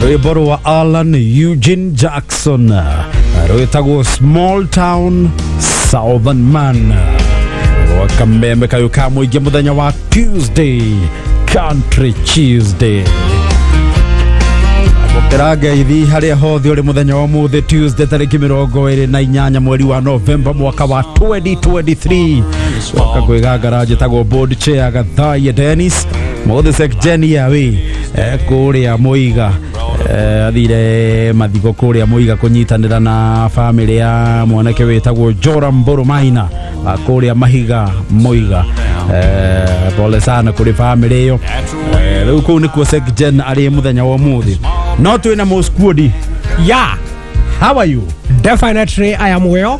Rwĩmbo rwa Alan Eugene Jackson rwĩtagwo Small Town Southern Man, rwa kameme kayũ ka mũingĩ mũthenya wa Tuesday, Country Tuesday. Amũkĩra ngeithi harĩa hothe ũrĩ mũthenya wa ũmũthĩ, Tuesday tarĩki 28 mweri wa Novemba mwaka wa 2023. Woka kwĩgangara, njĩtagwo board chair Gathaiya Dennis. Mũthĩ Sekjenia wĩ kũrĩa Mũiga, athire mathiko kũrĩa Mũiga kũnyitanĩra na famĩlĩ ya mwanake wĩtagwo Joram Mbũrũ Maina kũrĩa Mahiga Mũiga. Pole sana kũrĩ famĩlĩ ĩyo. Rĩu kũu nĩkuo Sekjen arĩ mũthenya wa ũmũthĩ, no twĩna mũskuodi. Yeah, How are you? Definitely I am well.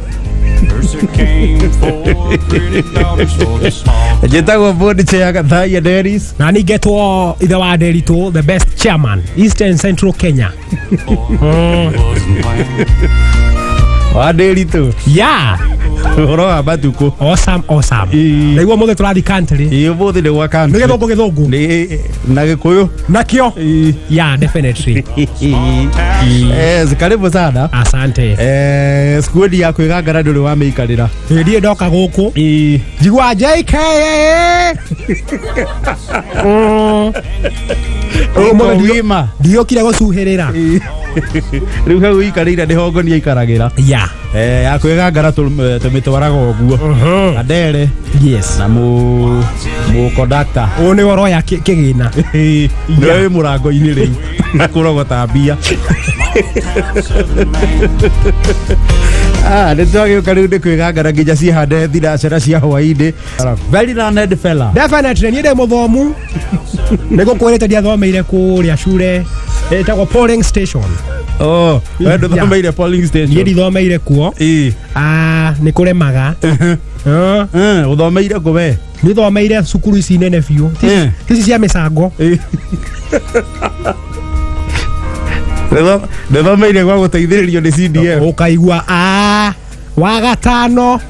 Njĩtagwo board chair Gathaiya Dennis. Na ningetwo ithe wa Nderitu, the best chairman, Eastern Central Kenya. Wa Nderitu. Yeah, ũhoro wa matukũ? Awesome, awesome. Ii. Naiguo mũthĩ tũrathi country. Ĩ, ũmũthĩ nĩ gwa Nĩ country. gĩthũngũ gĩthũngũ. Nĩ na gĩkũyũ. Nakĩo. Ii. Yeah, definitely. Yes, karibu sana. Asante. Skuodi ya kwĩgangara ndũrĩ wamĩikarĩra. Ndiĩ ndoka gũkũ. Ii. Njigua JKA. Ũmũthĩ Ũgima. Ndiũkire gũcuhĩrĩra. Ii. Rĩu hau ũikarĩire nĩ hongo nĩ aikaragĩra. Ya kwĩgangara tũmĩtwaraga ũguo Adere na mũ conductor. Ũyũ nĩwe ũroya kĩgĩna. Nĩwe wĩ mũrango-inĩ rĩu na kũrogota mbia. Ah, nĩ twagĩũka rĩu nĩ kwĩgangara nginya cihande thinacara cia hwainĩ. Very learned fella. Definitely niĩ ndĩ mũthomu, nĩ gũkwĩrĩte ndiathomeire kũrĩa cure ĩtagwo polling station. Oh, we ndũthomeire polling Niĩ station? ndithomeire kuo. Ah, nĩ kũremaga. Ah, Ũthomeire kũ we? Nĩthomeire cukuru ici nene biũ. Ti ici cia mĩcango. Ndũthomeire gwa gũteithĩrĩrio nĩ CDF? Ũkaigua a wa gatano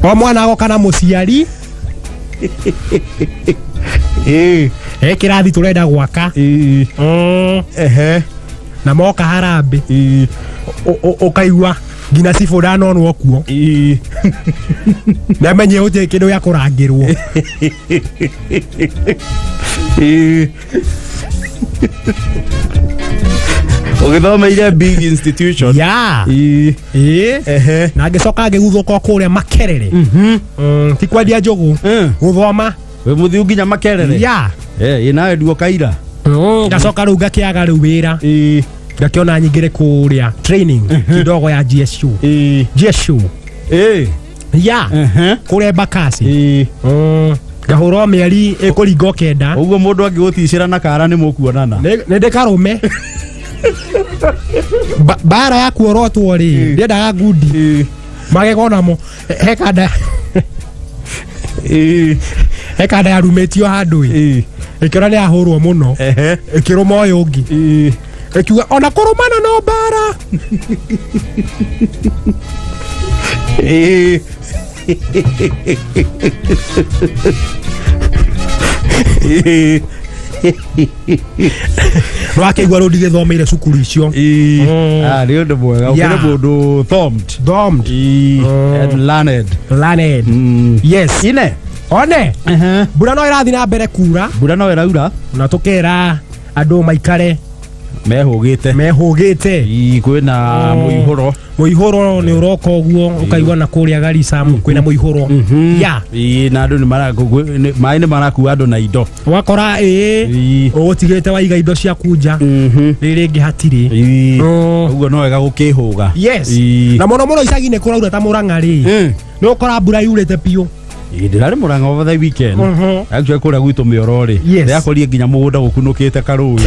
o mwana agoka na mũciari. He kĩrathi tũrenda gwaka. Na moka harambĩ. Ũkaigua nginya cibũ ndanonwo kuo. Namenye gũtirĩ kĩndũ gĩa kũrangĩrwo. Ũgĩthomeire big institution. Ya. Ĩĩ. Na ngĩcoka ngĩguthũka o kũrĩa Makerere. Ti kwendia njũgũ, gũthoma. Wĩ mũthiu nginya Makerere? Ya. Ĩ nawe nduo kaira. Ngacoka rĩu ngakĩaga rĩu wĩra. Ngakĩona nyingĩre kũrĩa training kidogo ya GSU. GSU. Ya. Kũrĩa Embakasi. Ngahũrwo mĩeri ĩkũringa 9. Ũguo mũndũ angĩgũticĩra na kara nĩ mũkuonana. Nĩ ndĩkarũme. Mbara ya kuorotwo rĩ, ndiendaga ngundi. Magego namo he kanda, he kanda yarumĩtio handũ ĩ, ĩkĩona nĩ yahũrwo mũno, ĩkĩrũma ũyũ ũngĩ, ĩkiuga ona kũrũmana no mbara. Nĩwakĩigua rĩu ndigĩthomeire cukuru icio. Ah, nĩ ũndũ mwega ũkĩrĩ mũndũ thomed. Thomed. And learned. Learned. Yes. Ine. One mbura no ĩrathiĩ na mbere kura. Mbura no ĩraura. Na tũkera andũ maikare mehũgĩte. Mehũgĩte. Ii, kwĩna mũihũro. Mũihũro nĩ ũroka ũguo, ũkaigua na kũrĩa Garissa kwĩna mũihũro ya. Ii, na andũ nĩ maĩ nĩ marakua andũ na indo. Wakora ĩĩ ũgũtigĩte waiga indo ciaku nja, rĩrĩ rĩngĩ hatirĩ. Ũguo no wega gũkĩhũga. Yes. Ii. Na mũno mũno icagi-inĩ kũraura ta Mũrang'a rĩ, nĩ ũkora mbura yurĩte biũ. Ii, ndĩrarĩ Mũrang'a over the weekend. Actually kũrĩa gwitũ mĩoro rĩ, ndĩrakorire nginya mũgũnda gũkunũkĩte karũĩ.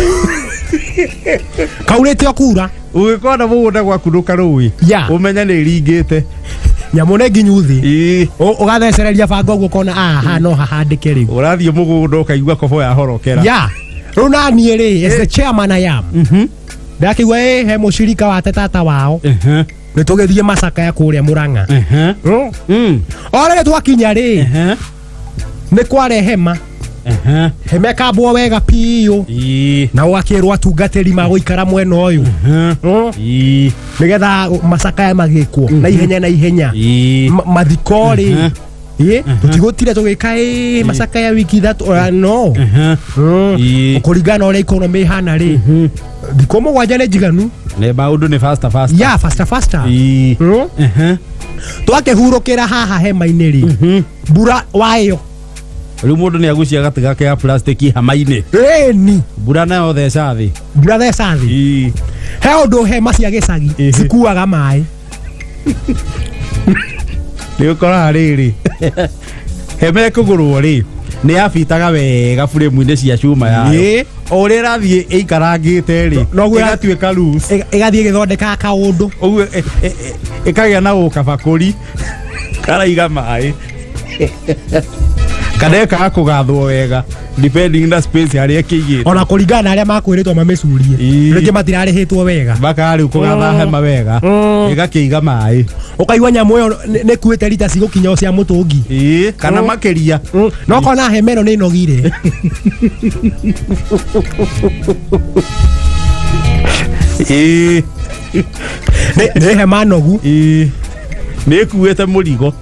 Kaurĩte o kura. Ũgĩkona mũgũnda gwakunũka rũĩ, ũmenye nĩ ĩringĩte. Nyamũ nĩ nginyu thĩ. Ũgathecereria banga ũguo ũkona aha no hahandĩke rĩu. Ũrathiĩ mũgũnda ũkaigua kobo yahorokera. Ya rĩu naniĩ rĩ, as the chairman I am, ndakĩigua ĩ he mũcirika wa tata wao, nĩ tũgĩthiĩ macakaya kũrĩa Mũrang'a. O rĩrĩ twakinya rĩ, nĩ kware hema. Ehe. Hema ĩkambwo wega piũ. Na ũgakĩrwo atungatĩri magũikara mwena ũyũ. Nĩgetha macakaya magĩkwo na ihenya na ihenya. Mathiko rĩ, ĩ tũtigũtire tũgĩka ĩ macakaya wiki 3 ora no. Kũringana na ũrĩa economy ĩhana rĩ, thikũ 7 nĩ njiganu. Nĩ maũndũ nĩ faster faster. Ya faster faster. Twakĩhurũkĩra haha hema-inĩ rĩ, mbura wayo. Rĩu mũndũ nĩ agucia gatiga ke plastic hama-inĩ. Ĩni. Mbura nayo theca thĩ. Mbura theca thĩ. He ũndũ hema cia gĩcagi cikuaga maĩ. Nĩ ũkoraga rĩrĩ, hema ĩkũgũrwo rĩ, nĩ yabitaga wega buremu-inĩ cia cuma yayo. O ũrĩa ĩrathiĩ ĩikarangĩte rĩ, Noguo ĩgatuĩka loose. Ĩgathiĩ ĩgĩthondekaga kaũndũ. Ũguo ĩkagĩa na ũkabakũri karaiga maĩ kana ĩkaga kũgathwo wega depending na space harĩa ĩkĩigĩtwo. Ona kũringana na arĩa makwĩrĩtwo mamĩcurie, rĩngĩ matirarĩhĩtwo wega. Makaga rĩu kũgatha hema wega, ĩgakĩiga maĩ. Ũkaigua nyamũ ĩyo nĩ kuĩte rita cigũkinya o cia mũtũngi. Kana makĩria. No kona hema ĩno nĩ nogire. Nĩ hema nogu. Nĩ ĩkuĩte mũrigo.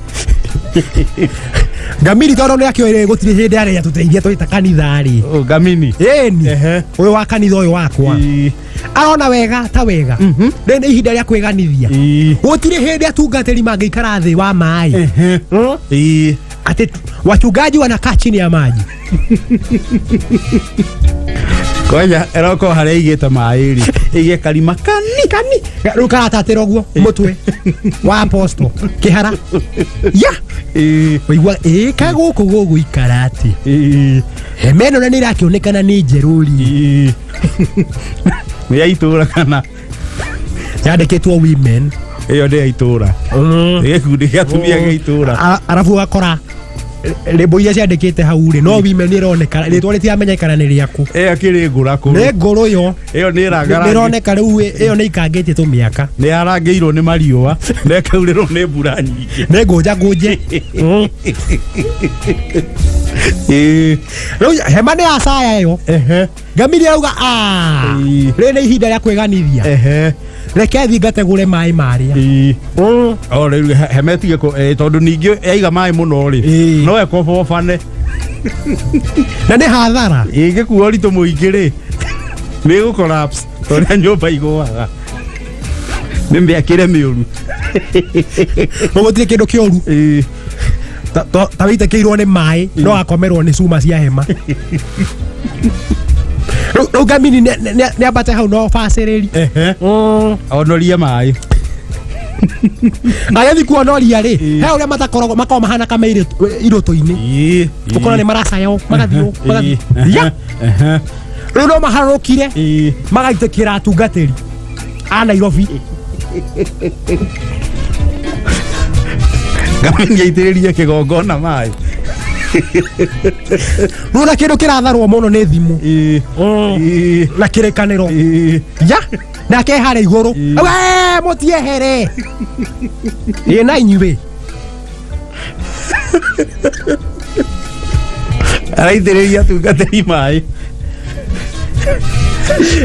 Ngamiri tondũ nĩ akĩoire gũtirĩ hĩndĩ arĩa tũteithia twĩta kanitha rĩ. Ngamini. Ĩni. Ũyũ wa kanitha ũyũ wakwa. Arona wega ta wega. Rĩu nĩ ihinda rĩa kwĩganithia. Gũtirĩ hĩndĩ atungatĩri mangĩikara thĩ wa maĩ. Atĩ wachungaji wanakaa chini ya maji. Kwanja ĩroko harĩa igĩte maĩ rĩ, ĩige karima kani kani. Rĩu karatatĩra ũguo mũtwe wa apostle kĩhara. Ya. Ũigua ĩ ka gũkũ gũgũikara atĩ. Hema ĩno na nĩ ĩrakĩonekana nĩ njerũ rĩ. Nĩ ya itũra kana? Yandĩkĩtwo women. Ĩyo nĩ ya itũra. Nĩ gĩkundi gĩa atumia gĩa itũra. Arabu ũgakora rĩmbo iria ciandĩkĩte hau rĩ, no women ĩroneka rĩtwa rĩtiramenyekana nĩ rĩaku. Ĩyo kĩrĩ ngũra kũrũ. Nĩ ngũrũ yo. Ĩyo nĩ ĩrangara. Nĩ ĩroneka rĩu ĩyo nĩ ikangĩtie tũmĩaka. Nĩ yarangĩirwo nĩ mariũa na ĩkaurĩrwo nĩ mbura nyingĩ. Nĩ ngũnja ngũnje. Rĩu hema nĩ yacaya ĩyo. Ngamiri arauga rĩrĩ nĩ ihinda rĩa kwĩganithia. Reke thiĩ ngategũre maĩ marĩa. O rĩu hema ĩtige tondũ ningĩ yaiga maĩ mũno rĩ, no ĩkobobane. Na nĩ hathara. Ĩngĩkua ũritũ mũingĩ rĩ, nĩ ĩgũ collapse tondũ nyũmba igũaga. Nĩ mĩakĩre mĩũru. Gũtirĩ kĩndũ kĩũru. Ta wĩitĩkĩirwo nĩ maĩ, no akomerwo nĩ cuma cia hema. Rĩu Ngamini nĩ ambate hau no bacĩrĩri. Onorie maĩ. Agĩthiĩ kuonoria rĩ, he ũrĩa matakoragwo makoragwo mahana kame irũtũ-inĩ. Ũkona nĩ maracaya ũũ, magathiĩ ũũ, magathiĩ. Ya. Rĩu no maharũrũkire, magaitĩkĩra atungatĩri a Nairobi. Ngamini aitĩrĩrie kĩgongona maĩ. Rĩu na kĩndũ kĩratharwo mũno nĩ thimũ. Na kĩrĩkanĩro. Ya. Nake harĩa igũrũ. We mũtiehere. Ĩ na inyuĩ. Araitĩrĩria atungatĩri maĩ.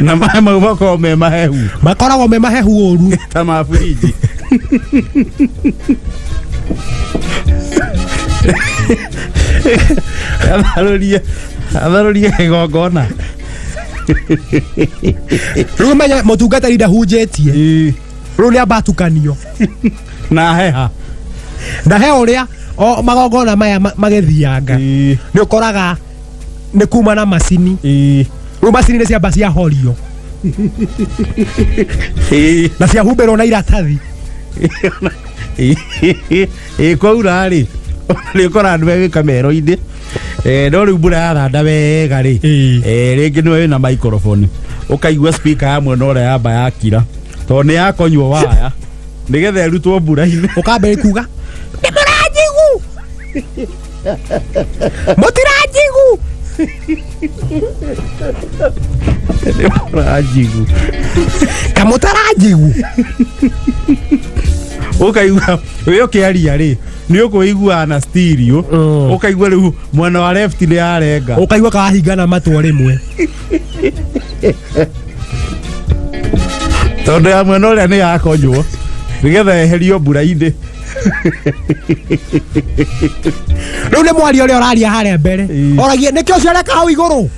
Na maĩ mau makoragwo me mahehu. Makoragwo me mahehu ũru. Ta ma buriji. Atharũrie kĩgongona. Rĩu menye mũtungatĩri ndahunjĩtie. Rĩu nĩ amba atukanio. Na heha. Na he ũrĩa o magongona maya magĩthianga. Nĩ ũkoraga nĩ kuma na macini. Rĩu macini nĩ ciamba ciahorio. Na ciahumbĩrwo na iratathi. Kwaura rĩ, nĩ ũkoraga andũ megwĩka mero-inĩ. No rĩu mbura yathanda wega rĩ, rĩngĩ nĩwe wĩna microphone. Ũkaigua speaker ya mwena ũrĩa yamba yakira. Tondũ nĩ yakonywo waya. Nĩgetha ĩrutwo mbura-inĩ. Ũkambĩrĩria kuga, nĩ mũranjigu! Mũtiranjigu! Nĩ mũranjigu. Kamũtaranjigu. Ũkaigua wĩ ũkĩaria rĩ, Nĩ ũkwĩiguaga na stereo. Ũkaigua rĩu mwena wa left nĩ yarenga. Ũkaigua kahingana matwo rĩmwe. Tondũ ya mwena ũrĩa nĩ yakonywo nĩgetha eherio mbura-inĩ. Rĩu nĩ mwaria ũrĩa ũraria harĩa mbere. Oragie nĩkĩ ũcio areka hau igũrũ.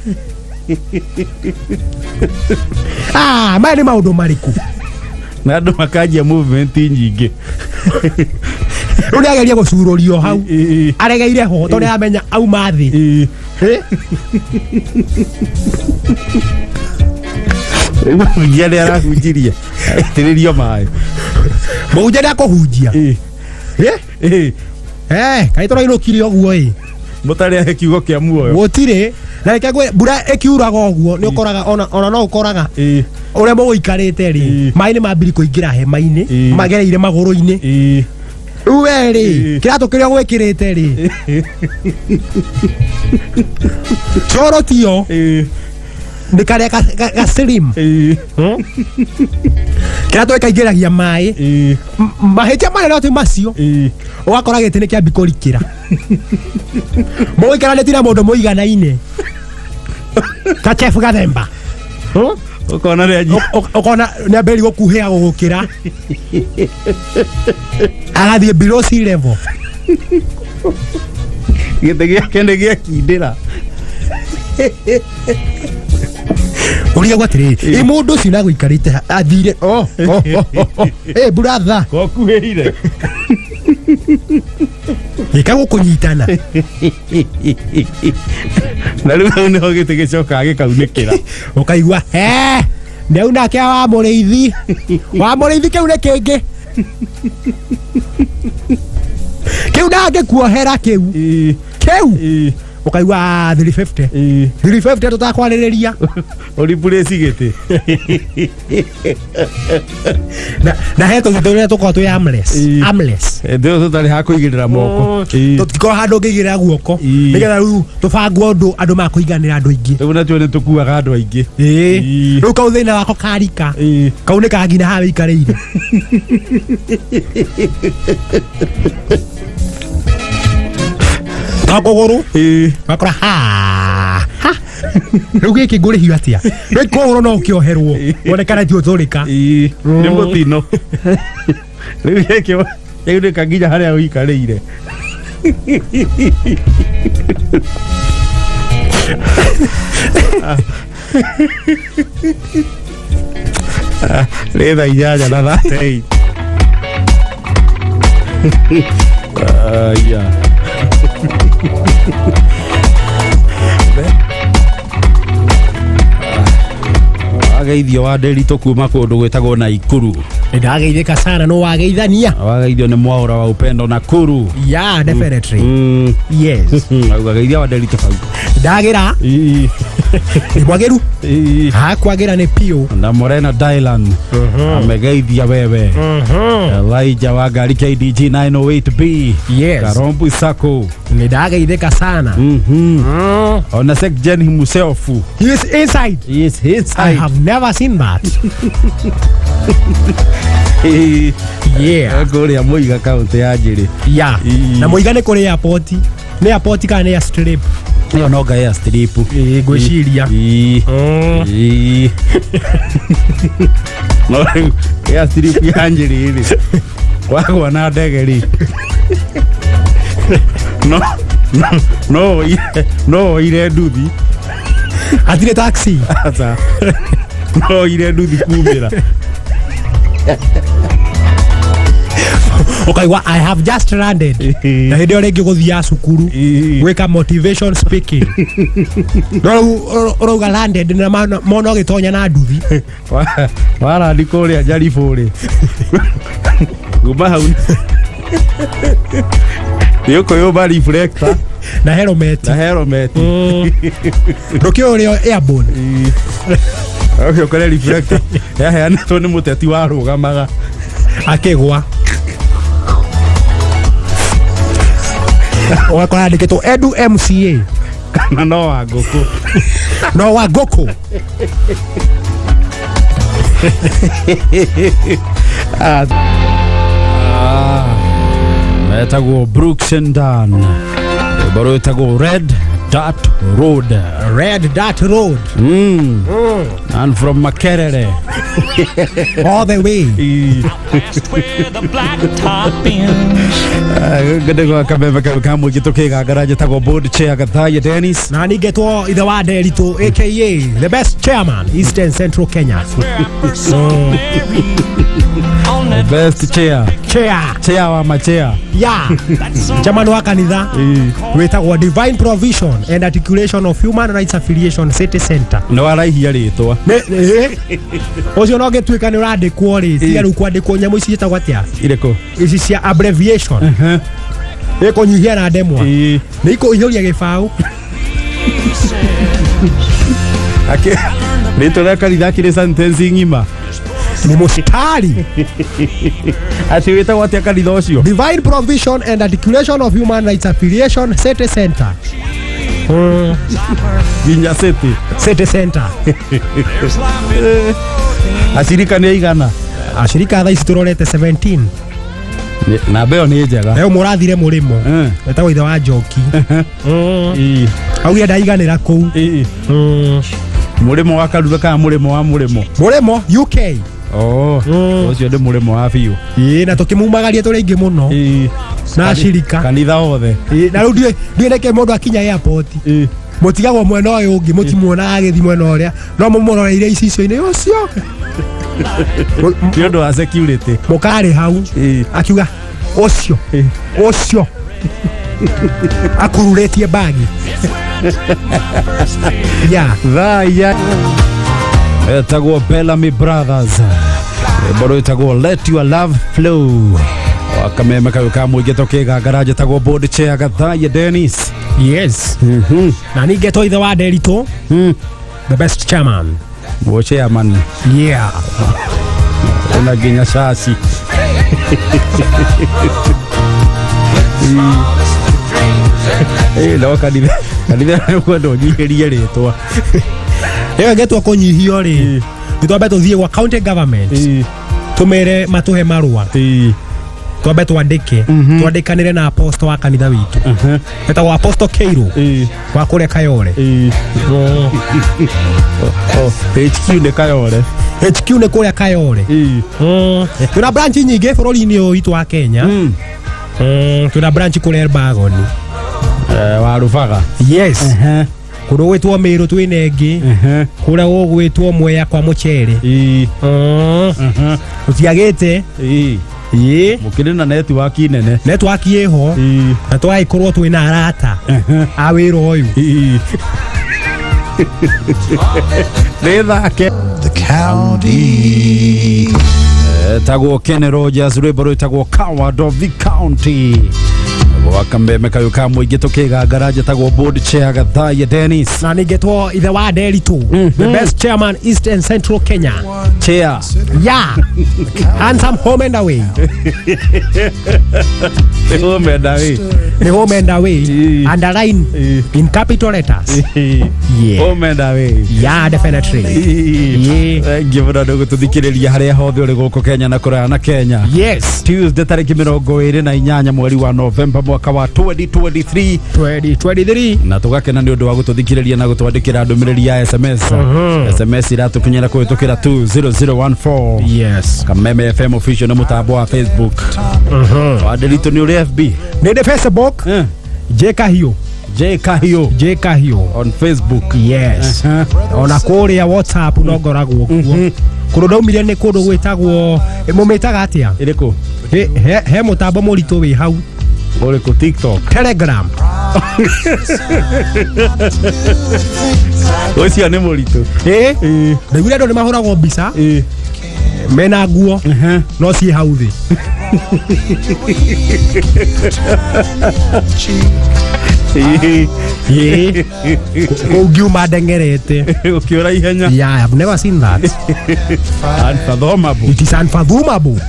Ah, maya nĩ maũndũ marĩkũ? Na andũ makanjia movement nyingĩ. Rĩu nĩ ageria gũcurũrio hau. Aregeire ho tondũ nĩaramenya auma thĩ. Eh? Rĩu mũhunjia nĩ arahunjirie aitĩrĩrio maĩ. Mũhunjia nĩ akũhunjia. Eh? Eh, kaĩ tũrainũkire ũguo ĩ. Mũtarĩ ahe kiugo kĩa muoyo. Gũtirĩ. Na reke ngwĩre mbura ĩkiuraga ũguo nĩ ũkoraga ona no ũkoraga ũrĩa mũgũikarĩte rĩ maĩ nĩ mambiri kũingĩra hema-inĩ magereire magũrũ-inĩ. Rĩu we rĩ kĩratũ kĩrĩa gwĩkĩrĩte rĩ coro tio nĩ karĩa ga slim kĩratũ gĩkaingĩragia maĩ. Mahĩtia manene ti macio. Ũgakora gĩtĩ nĩ kĩambi kũrikĩra. Mũgũikaranĩtie na mũndũ mũiganaine ta Chef Gathemba. Ũkona nĩ anji. Ũkona nĩ ambĩrĩria gũkuhĩha gũgũkĩra agathiĩ below sea level. Gĩtĩ gĩake nĩ gĩakindĩra. Ũrigagwo atĩrĩrĩ, ĩ mũndũ ũcio nagũikarĩte athire oh, oh, oh, oh, oh. Ĩ brother. Kokuhĩire. Gĩka gũkũnyitana. Na rĩu hau nĩho gĩtĩ gĩcokaga gĩkaunĩkĩra. Ũkaigua he nĩ nake wa mũrĩithi wa mũrĩithi kĩu nĩ kĩngĩ kĩu ndangĩkuohera kĩu kĩu. Ũkaigua ah, 350 350 tũtakwarĩrĩria. Ũripurĩci gĩtĩ. Na he tũgĩtĩ tũrĩa tũkoragwo twĩ armless. Armless. Ndĩo tũtarĩ ha kũigĩrĩra moko. Tũtikorwo handũ ũngĩigĩrĩra guoko. Nĩgetha rĩu tũbangwo ũndũ andũ makũiganĩra andũ aingĩ. Rĩu natuo nĩ tũkuaga andũ aingĩ. Rĩu kau thĩna wako karika kau nĩ kangina haha wĩikarĩire. Ka kũgũrũ gakora ha ha rĩu gĩkĩ ngũrĩhio atĩa? Rĩu kũgũrũ no ũkĩoherwo wonekane ti ũtũrĩka. Nĩ mũtino. Rĩu gĩkĩ gĩaunĩka nginya harĩa ũikarĩire. Nĩ thaa 8 na 38. Aya. Wageithio wa Nderitu kuma kũndũ gwĩtagwo Naikuru. Ndageithĩka sana no wageithania. Wageithio nĩ Mwaũra wa Upendo Nakuru. Yeah, definitely. Yes. Auga geithia wa Nderitu hau. Ndagĩra nĩ mwagĩru hakwagĩra nĩ piũ. Na Morena Dylan amegeithia wewe. Elijah wa ngari KDG 908B. Yes. Karombu Sako. Nĩ ndageithĩka sana. Ona Sekjen himself. He is inside. He is his I have never seen that. Yeah. Kũrĩa Mũiga kaunti ya Njĩrĩ. Yeah. Na Mũiga nĩ kũrĩ airport. Nĩ airport kana nĩ airstrip? Ĩyo no ngai airstrip. Ĩĩ ngwĩciria. No rĩu airstrip ya Njĩrĩ rĩ wagwa na ndege rĩ no no no ũire- no ũire nduthi. Hatirĩ taxi. Aca. No ũire nduthi kumĩra. Ũkaigua I have just landed. Na hĩndĩ ĩyo rĩngĩ gũthiaga cukuru gwĩka motivation speaking. No rĩu ũrauga landed na mona ũgĩtonya na nduthi. Warandi kũrĩa Njaribũ rĩ kuma hau nĩ ũkũyũmba reflector na helmet. Na helmet. Ndũkĩũĩ ũrĩa airborne. Ũke ũkore reflector yaheanĩtwo nĩ mũteti warũgamaga akĩgwa ũgakora andĩkĩtwo Edu MCA kana no wa ngũkũ. No wa ngũkũ. Ah. Ah. Etagwo Brooks and Dunn, rwĩmbo rwĩtagwo Red Dot Road. Red Dot Road. And from Makerere. All the way. Past where the black top ends. Ngĩndĩgwa kameme kau ka mũingĩ tũkĩgangara njĩtagwo board chair Gathaiya Dennis. Na ningetwo ithe wa Nderitu, aka the best chairman, Eastern Central Kenya. Where I first saw Mary. On that Best chair. Chair. Chair wa machea. Ya chairman wa kanitha wĩtagwo Divine Provision and Articulation of Human Rights Affiliation City Center. Nĩ waraihia rĩtwa. Ũcio no ngĩtuĩka nĩ ũrandĩkwo rĩ, tiga rĩu kwandĩkwo nyamũ ici ciĩtagwo atĩa? Irĩkũ? Ici cia abbreviation ĩkũnyihia na ndemwa. Nĩ ikũihũria gĩbaũ. Rĩtwa rĩa kanitha akĩrĩ sentence ng'ima. Nĩ mũcitari. Atĩ wĩtagwo atĩa kanitha ũcio? Divine Provision and Articulation of Human Rights Affiliation City Center. Nginya city. City Center. Acirika nĩ aigana? Acirika thaa ici tũrorete 17. Namba ĩyo nĩ njega. Leo mũrathire mũrĩmo wetagwo ithe wa Njoki. Augire ndaiganĩra kũu. Mũrĩmo wa Karura kana mũrĩmo wa mũrĩmo? Mũrĩmo UK. Oh, ũcio nĩ mũrĩmo wa biũ. Ĩĩ, na tũkĩmumagaria tũrĩ aingĩ mũno na acirika. Kanitha othe. Ĩĩ, na rĩu ndiũĩ nĩkĩ mũndũ akinya airport mũtigagwo mwena ũyũ ũngĩ, mũtimuonaga agĩthiĩ mwena ũrĩa, no mũmũroreire icicio-inĩ ũcio. Nĩ ũndũ wa security. Mũkarĩ hau akiuga ũcio ũcio akururĩtie bagi ya Thaya. Etagwo Bellamy Brothers, rwĩmbo rwĩtagwo Let Your Love Flow. Wakameme kau ka mũingĩ tũkĩgangara njĩtagwo board chair Gathaiya Dennis. Yes, na ningetwo ithe wa Nderitu, the best chairman. Wo chairman. Yeah. Ona nginya caci. No kanitha kanitha kwenda ũnyihĩrie rĩtwa. Ĩyo ĩngĩtua kũnyihio rĩ, nĩ twambe tũthiĩ gwa county government, tũmere matũhe marũa, twambe twandĩke, twandĩkanĩre na apostle wa kanitha witũ etagwo Apostle Keiru wa kũrĩa Kayore. Oh, HQ nĩ Kayore. HQ nĩ kũrĩa Kayore. Twĩna branch nyingĩ bũrũri-inĩ ũyũ witũ wa Kenya. Twĩna branch kũrĩa Elbagon. Wa Rubaga. Yes, kũndũ gwĩtwo Mĩrũ twĩna ĩngĩ, kũrĩa gũgwĩtwo Mwea kwa mũcere. Tũtiagĩte. Ĩĩ. Mũkĩrĩ na network nene. Network ĩho na twagĩkorwo twĩna arata a wĩra ũyũ. Nĩ thake. The county. Etagwo Kenny Rogers, rwĩmbo rwĩtagwo Coward of the County. Gwakameme kayũ ka mũingĩ tũkĩgangara njĩtagwo board chair Gathaiya Dennis. Na ningetwo ithe wa Nderitu, the best chairman, East and Central Kenya. Chair. Yeah, handsome home and away. Home and away. Nĩ home and away. Underline in capital letters. Yeah. Home and away. Yeah, definitely. Yeah. Thank you mũno nĩ gũtũthikĩrĩria harĩa hothe ũrĩ gũkũ Kenya na kũraya na Kenya. Tuesday tarĩki 28 mweri wa Novemba mwaka wa 2023. 2023. Na tũgakena nĩ ũndũ wa gũtũthikĩrĩria na gũtwandĩkĩra ndũmĩrĩri ya SMS. SMS iratũkinyĩra kũhĩtũkĩra 20014. Kameme FM official nĩ mũtambo wa Facebook. Wanderitũ nĩ ũrĩ FB? Nĩ ndĩ Facebook. J Kahiũ. J Kahiũ. J Kahiũ on Facebook. Yes. Ona kũrĩa WhatsApp no ngoragwo kuo. Kũndũ ndaumire nĩ kũndũ gwĩtagwo, mũmĩtaga atĩa? Ĩrĩkũ? He mũtambo mũritũ wĩ hau. Ũrĩkũ? TikTok? Telegram. Ũcio nĩ mũritũ. Ĩ, ndaiguire andũ nĩ mahũragwo mbica mena nguo no ciĩ hau thĩ. Ĩ, kũu ngiuma ndeng'erete. Ũkĩũra ihenya. Yeah, I've never seen that. Unfathomable. It is unfathomable.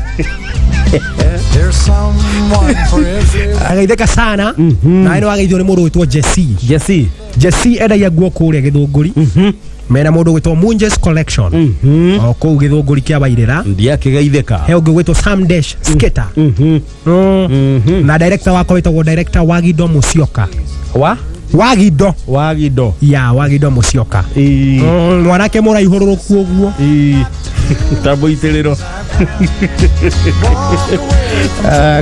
There's someone for everyone. Ageithĩka sana na nĩ wageithio nĩ mũndũ wĩtwo Jesse. Jesse. Jesse endagia nguo kũrĩa Gĩthũngũri. Mena mũndũ gwĩtwo Munjes Collection o kũu Gĩthũngũri kĩa Wairĩra. Ndiakĩgeithĩka. He ũngĩ gwĩtwo Sam Dash Skater. Na director wakwa wĩtagwo director Wagindo Musyoka. Wa Wagindo. Wagindo. Ya Wagindo Musyoka. Ĩĩ. Mwanake mũraihũrũrũku ũguo. Ĩĩ. Ta mũitĩrĩro.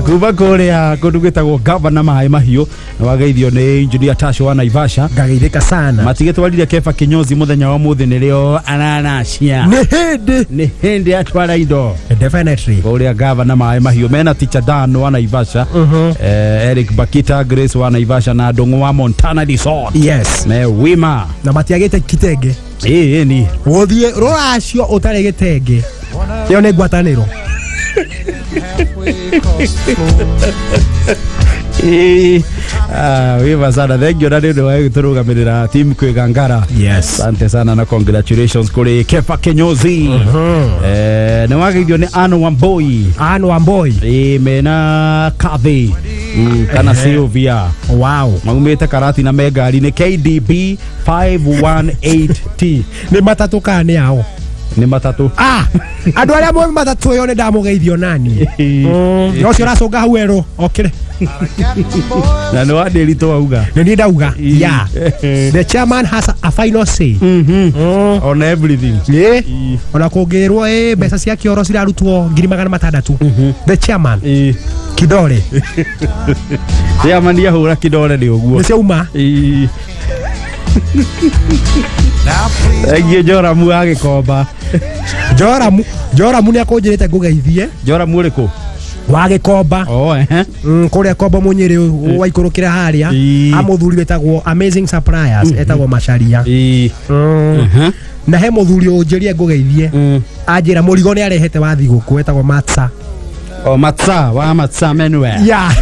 Kuma kũrĩa kũndũ gwĩtagwo Gavana Maĩ Mahiũ nĩwageithio nĩ engineer Tasho wa Naivasha. Ngageithĩka sana. Matigĩtwarire Keba kinyozi mũthenya wa mũthĩ nĩrĩo araracia. Nĩ hĩndĩ. Nĩ hĩndĩ atwara indo. Definitely. Kũrĩa Gavana Maĩ Mahiũ mena Teacher Dan wa Naivasha, Eric Bakita, Grace wa Naivasha na Ndũng'ũ wa Montana Resort. Yes. Me wima. Na matiagĩte kitenge. Ĩĩ ni. Gũthiĩ rũracio ũtarĩ gĩtenge, ĩyo nĩ ngwatanĩro. Ĩĩ. Wima sana, thank you na nĩ ũndũ wa gũtũrũgamĩrĩra team Kwĩgangara. Yes. Asante sana na congratulations kũrĩ Kefa Kinyozi. Nĩ wageithio nĩ Anne Wamboi. Anne Wamboi. Ĩĩ, mena Kathy kana Sylvia. Wow. Maumĩte Karati na me ngari-inĩ KDB 518T. Nĩ matatũ kana nĩ ao? Nĩ matatũ. Ah, andũ arĩa mwe matatũ ĩyo nĩ ndamũgeithio nani. No ũcio ũracũnga hau erũ okĩre. Na nĩ wandĩri twauga. Nĩ niĩ ndauga. Yeah. The chairman has a final say. On everything. Ĩ, ona kũngĩrwo ĩ mbeca cia kĩoro cirarutwo 600,000. The chairman Ĩĩ. kidore. Chairman ahũra kidore nĩ ũguo. Nĩ ciauma. Ĩĩ. Thank you Joramu wa Gĩkomba. Joramu, Joramu nĩ akũnjĩrĩte ngũgeithie. Joramu ũrĩkũ? Wa Gĩkomba. Oh, ehe. Kũrĩa Kombo Mũnyĩrĩ waikũrũkĩra harĩa. Ĩĩ. A mũthuri wĩtagwo Amazing Suppliers etagwo Macharia. Ĩĩ. Na he mũthuri ũnjĩrie ngũgeithie. Anjĩra mũrigo nĩ arehete wa thigũkũ etagwo Matsa. O Matsa wa Matsa Menwe. Yeah.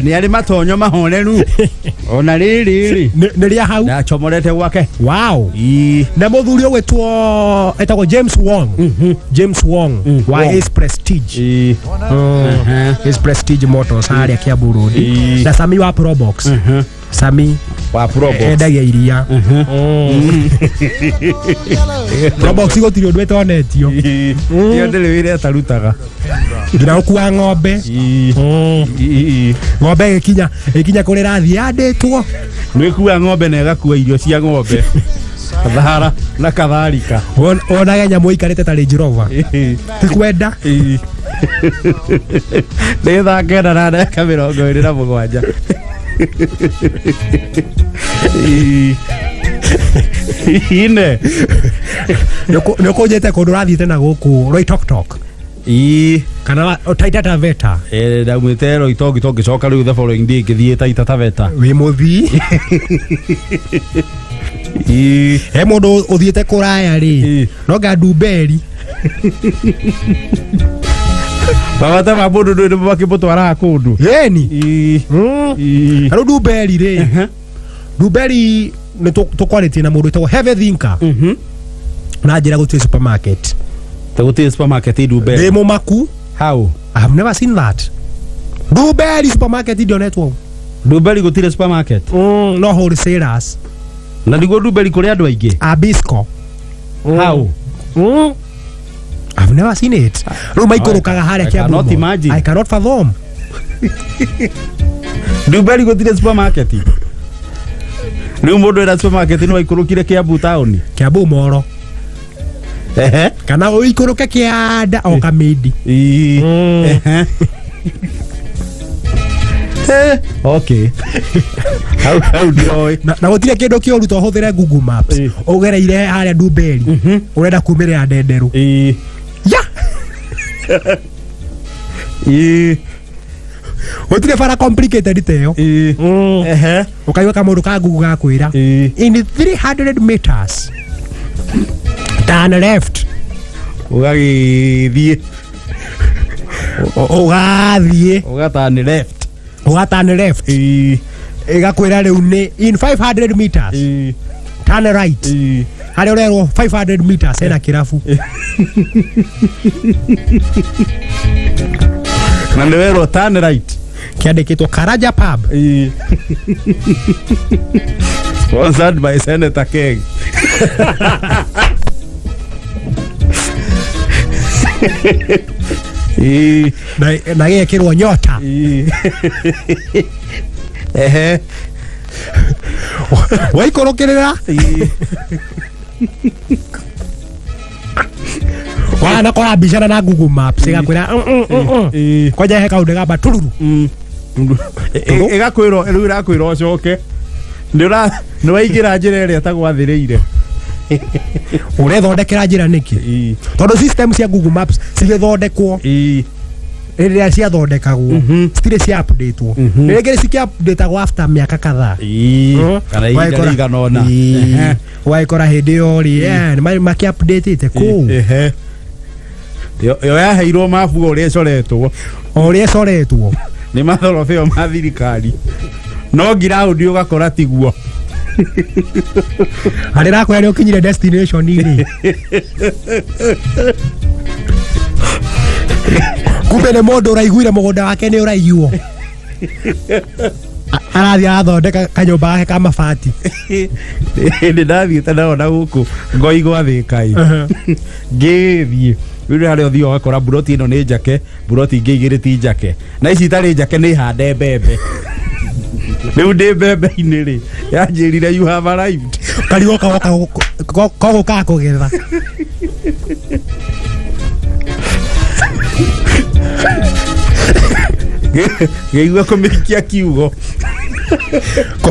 Nĩ arĩ matonyo mahoreru. Ona rĩrĩ rĩ. Nĩ rĩa hau. Ndacomorete gwake. Wow. Ĩĩ. Na mũthuri ũgwĩtwo etagwo James Wong. James Wong wa Wong. Ace Prestige. Ĩĩ. Ace Prestige Motors harĩa Kiambu Road. Ĩĩ. Na Sami wa Probox. Sami Wa Probox. Endagia iria. Probox gũtirĩ ũndũ ĩtonetio. Ĩĩ. Ĩyo ndĩrĩ wĩra ĩtarutaga. Nginya gũkua ng'ombe. Ĩĩ. Ĩĩ. Ng'ombe ĩgĩkinya ĩkinya kũrĩa ĩrathiĩ yandĩtwo. Nĩ ĩkua ng'ombe na ĩgakua irio cia ng'ombe. Thara na katharika. Wonage nyamũ ĩikarĩte ta Range Rover. Ti kwenda. Ĩĩ. Nĩ thaa 9:27. Ĩĩ. Ine. Nĩ ũkũnjĩte kũndũ ũrathiĩte na gũkũ Loitoktok. Ĩĩ. Kana Taita Taveta. Ndaumĩte Loitoktok ngĩcoka rĩu the following day ngĩthiĩ Taita Taveta. Wĩ mũthii. Ĩĩ. He mũndũ ũthiĩte kũraya rĩ, no nga Ndumberi. Mabata ma mũndũ ndũĩ nĩmo makĩmũtwaraga kũndũ. Ĩni. Ĩĩ. Ĩĩ. Na rĩu Ndumberi rĩ, Ndumberi nĩ tũkwarĩtie na mũndũ wĩtagwo Heavy Thinker. Na njĩra gũtirĩ supermarket. Ta gũtirĩ supermarket Ndumberi. Ndĩ mũmaku. How? I have never seen that. Ndumberi supermarket ndionetwo. Ndumberi gũtirĩ supermarket. No wholesalers. Na nĩguo Ndumberi kũrĩ andũ aingĩ. Abisco. How? I've never seen it. Rĩu maikũrũkaga harĩa I Kiambu cannot Mall. imagine. I cannot fathom. Ndumberi gũtirĩ supermarket. Rĩu mũndũ ena supermarket no aikũrũkire Kiambu taũni. Kiambu Moro. Ehe. Kana ũikũrũke kĩanda o Kamĩndi. Ĩĩ. Ehe. Okay. Hau ndioĩ. Na gũtirĩ kĩndũ kĩũru to ũhũthĩre Google Maps. Ũgereire harĩa Ndumberi. Ũrenda kumĩrĩra Ndenderũ. Ĩĩ. Ya. Ĩĩ. Gũtirĩ bara complicated ta ĩyo. Ĩĩ. Ehe. Ũkaigua kamũndũ ka Google gakwĩra. Ĩĩ. In 300 meters. Turn left. Ũgagĩthiĩ. Ũgathiĩ. Ũgatani left. Ũgatani left. Ĩĩ. Ĩgakwĩra rĩu nĩ in 500 meters. Ĩĩ. Turn right. Ĩĩ. Harĩa ũrerwo 500 meters hena kĩrabu. Na nĩ werwo turn right. Kĩandĩkĩtwo Karanja Pub. Ĩĩ. Sponsored by Senator Keg. Ĩĩ, Na gĩkĩrwo nyota. Ĩĩ. Ehe. Waikũrũkĩrĩra. Ĩĩ. Wana kora mbicana na Google Maps ĩgakwĩra Ĩĩ. Kwanja he kaũndũ gamba tururu. Ĩgakwĩra rĩu, ĩrakwĩra ũcoke nĩ waingĩra njĩra ĩrĩa ĩtagwathĩrĩire. Ũrethondekera njĩra nĩkĩ? Tondũ system cia Google Maps cigĩthondekwo, rĩrĩa ciathondekagwo, citirĩ cia updatewo. Rĩngĩ cikĩ updateagwo after mĩaka kadhaa. Kana ihinda rĩigana ũna. Ũgagĩkora hĩndĩ ĩyo rĩ, nĩ makĩ updatĩte kũu. Ehe. Yo yaheirwo mabu o ũrĩa ĩcoretwo. O ũrĩa ĩcoretwo. Nĩ mathorobeo ma thirikari, no ngiraũndi ũgakora tiguo. Harĩ rakwĩra nĩ ũkinyire destination rĩ, kumbe nĩ mũndũ ũraiguire mũgũnda wake nĩ ũraiywo, arathiĩ arathondeka kanyũmba gake ka mabati. Nĩ ndathiĩte nao na gũkũ ngoi gwathĩka ĩ, ngĩthiĩ rĩu harĩa ũthiaga ũgakora mburoti ĩno nĩ njake, mburoti ingĩ igĩrĩ ti njake, na ici itarĩ njake nĩ hande mbembe. Rĩu ndĩ mbembe-inĩ rĩ, yanjĩrire, "You have arrived." Karigo kagũkaga kũgetha. Ngĩigua kũmĩikia kiugo.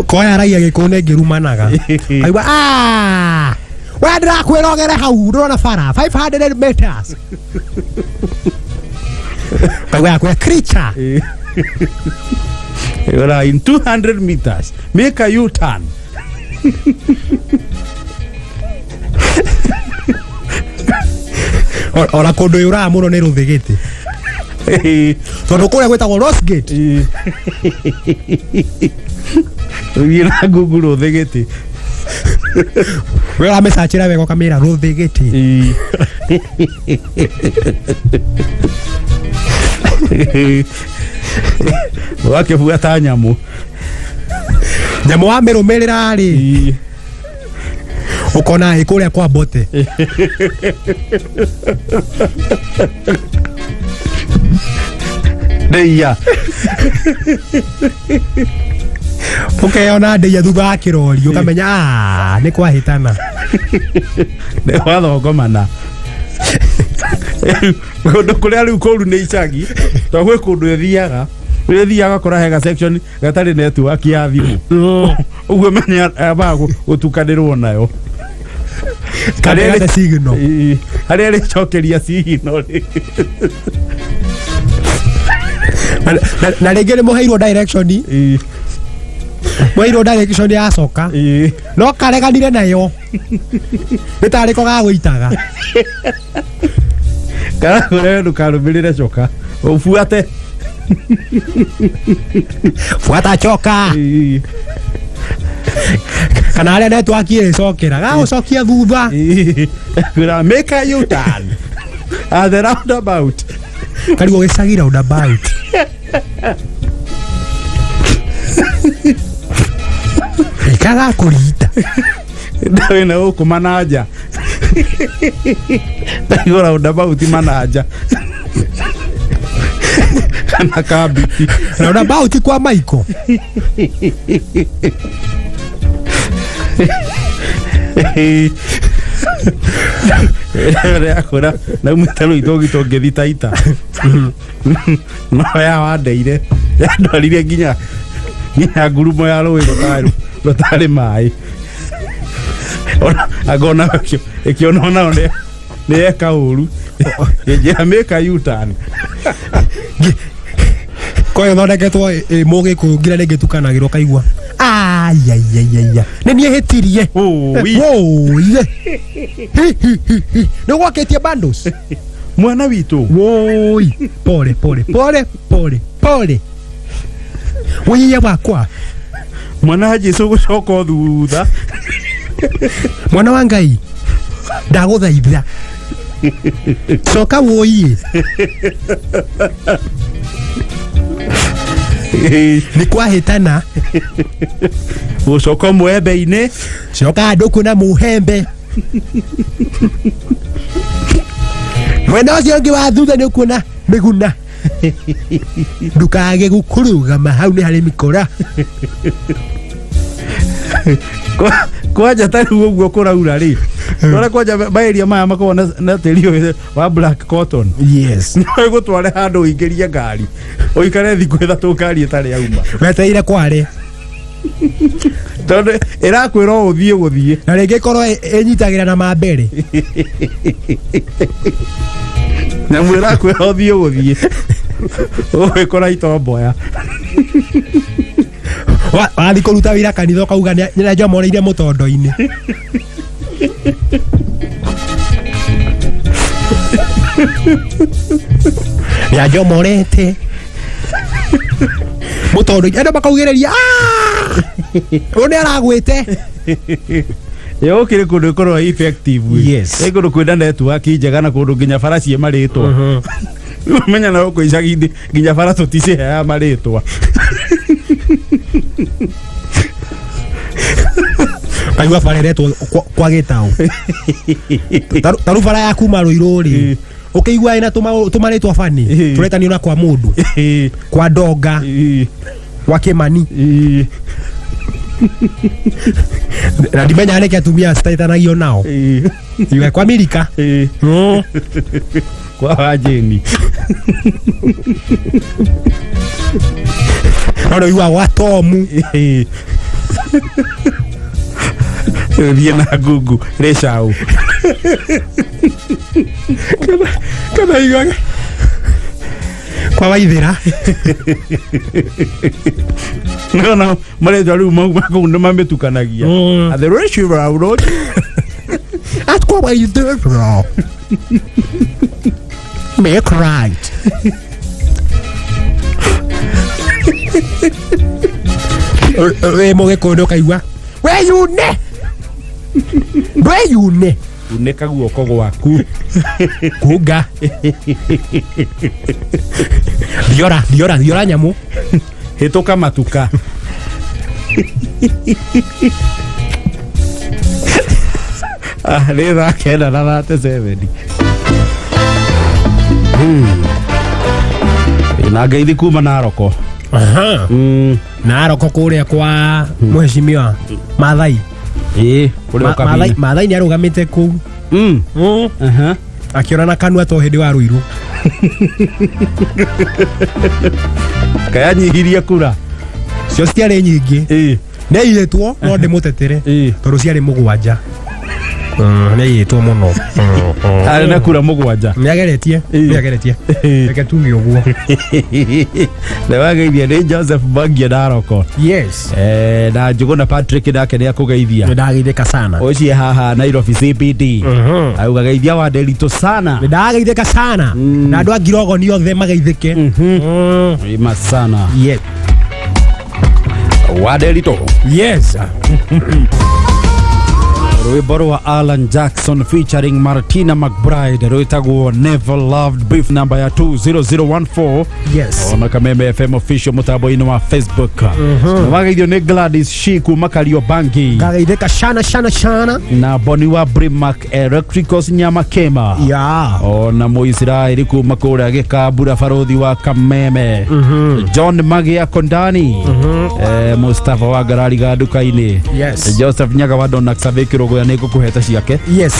Koya raia gĩkũyũ nĩ ngĩrumanaga aigua, "Ah, we ndĩrakwĩra ũgere hau ndũrona bara 500 meters." Kaigua yakwĩra creature. Ora, "In 200 meters make a U-turn." Ona kũndũ yũraga mũno nĩ rũthĩgĩtĩ, tondũ kũrĩa gwĩtagwo Rosegate. Ũthiĩ na Google rũthĩgĩtĩ. We ũramĩcacĩra wega ũkamĩra rũthĩgĩtĩ. Ũgakĩbuata nyamũ. Nyamũ wamĩrũmĩrĩra rĩ, ũkona ĩ kũrĩa kwa Mbote. Ndĩia. Ũkeyona ndĩia thutha wa kĩrori, ũkamenya, "Ah, nĩ kwahĩtana." Nĩ wathongomana kũndũ kũrĩa rĩu kũru nĩ icagi, to gwĩ kũndũ ĩthiaga, ĩthiaga ũgakora hega section gatarĩ network ya thimũ ũguo, menya ambaga gũtukanĩrwo nayo. Kana signal. Ĩĩ, harĩa rĩcokeria signal rĩ. Na rĩngĩ nĩ mũheirwo direction. Mũheirwo direction yacoka, no kareganire nayo nĩ tarĩ ko gagũitaga. Karakũrehe ndũkarũmĩrĩre coka, ũbuate. Buata coka. Kana harĩa network ĩrĩcokera gagũcokia thutha. Kwĩra, "Make a U-turn at the roundabout." Karigwo gĩcagi roundabout ikaga kũrita. Ndawĩ na gũkũ mananja, ndaigua roundabout mananja kana kambiti. Roundabout kwa Maiko. Rĩakũra naumĩte rũi tũgitwo ngĩthi Taita, no ya wandeire yandwarire nginya ngurumo ya rũĩ rũtarĩ maĩ. Ona angona ĩkĩona onao nĩ yeka ũru, ĩnjĩra, "Make a U-turn." Ko ĩthondeketwo ĩ mũgĩkũyũ nginya rĩngĩ tukanagĩrwo kaigua, "Ayayayaya, nĩ niĩ hĩtirie." Ũi. Wũiye nĩ gwakĩtie bundles. Mwana witũ. Woi, pole pole pole pole pole, wĩiye wakwa. Mwana wa Jesu gũcoka o thutha. Mwana wa Ngai, ndagũthaitha coka wũiye. Nĩ kwahĩtana. Gũcoka mwembe-inĩ. Coka handũ kuona mũhembe. Mwena ũcio ũngĩ wa thutha nĩ ũkuona mĩguna. Ndũkage gũkũrũgama hau nĩ harĩ mĩkora. Kwanja ta rĩu ũguo kũraura rĩ, ũrĩa kwanja maĩria maya makoragwo na tĩri ũyũ wa black cotton. Yes. No ĩgũtware handũ ũingĩrie ngari ũikare thikũ 3 ngari ĩtarĩ yauma. Wetereire kware. Tondũ ĩrakwĩra o ũthiĩ gũthiĩ. Na rĩngĩ korwo ĩnyitagĩra na mambere. Nyamũ ĩrakwĩra ũthiĩ gũthiĩ. Ũgĩkora itomboya. Wathiĩ kũruta wĩra kanitha ũkauga nĩnjomoreire mũtondo-inĩ. Nĩanjomorete mũtondo-inĩ andũ makaugĩrĩria, "Ah! Ũyũ nĩ aragwĩte." Ĩ gũkĩrĩ kũndũ ĩkoragwo effective. Yes. Ĩ kũndũ kwĩna network njega na kũndũ nginya bara ciĩ marĩtwa. Menya na gũkũ icagi-inĩ nginya bara tũticiheaga marĩtwa. Kaigua bara ĩretwo kwa gĩtaũ. Taru bara ya kuma Rũirũ rĩ, ũkĩigua ĩna tũmarĩtwa bani, tũretanio na kwa mũndũ, kwa Ndonga, kwa Kĩmani. Na ndimenyaga nĩkĩ atumia citaĩtanagio nao. Iwe kwa Milika. Kwa Wajeni. No nĩ ũiguaga gwa Tomu. Thiĩ na ngungu rĩcaũ. Kana iguaga kwa Waithĩra. Nona marĩtwa rĩu mau kũu nĩ mamĩtukanagia. Atĩ rĩcira road. At kwa Waithĩra. Make right. Wĩ mũgĩkũyũ nĩ ũkaigua weyune weyune. Unĩka guoko gwaku. Kunga thiora thiora thiora nyamũ. Hĩtũka matuka. Nĩ thaa 9:37. Na ngeithi kuma Naroko. Naroko kũrĩa kwa mheshimiwa Maathai. Ĩĩ, kũrĩa ũkabina. Maathai nĩ arũgamĩte kũu. Akĩona na kanua to hĩndĩ wa Rũirũ. Kayanyihirie kura. Cio citiarĩ nyingĩ. Nĩ aiyĩtwo no ndĩmũtetere tondũ ciarĩ 7. Nĩ aiyĩtwo mũno. Arĩ na kura 7. Nĩ ageretie, nĩ ageretie. Reke tuge ũguo. Nĩ wageithia nĩ Joseph Bangia Naroko. Yes. Na Njũgũna Patrick nake nĩ akũgeithia. Nĩ ndageithĩka sana. Ũcio haha Nairobi CBD. Auga geithia wa Nderitu sana. Nĩ ndageithĩka sana. Na andũ a Ngirogoni othe mageithĩke. Ima sana. Yes. Wa Nderitu. Yes. Rwĩmbo rwa Alan Jackson featuring Martina McBride rwĩtagwo Never Loved Beef namba ya 20014. Yes. Ona Kameme FM official mũtambo-inĩ wa Facebook. Wageithio nĩ Gladys Shi kuma Kariobangi. Ngageithĩka shana shana shana. Na Boni wa Brimac Electricals Nyamakema. Yeah. Ona Mũisiraeli kuma kũrĩa Gĩkambura barothi wa Kameme. John Magia Kondani. Mustafa wa Ngarari ga nduka-inĩ. Yes. Joseph Nyaga wa Donax Kĩrũgũya nĩ ngũkũhete ciake. Yes.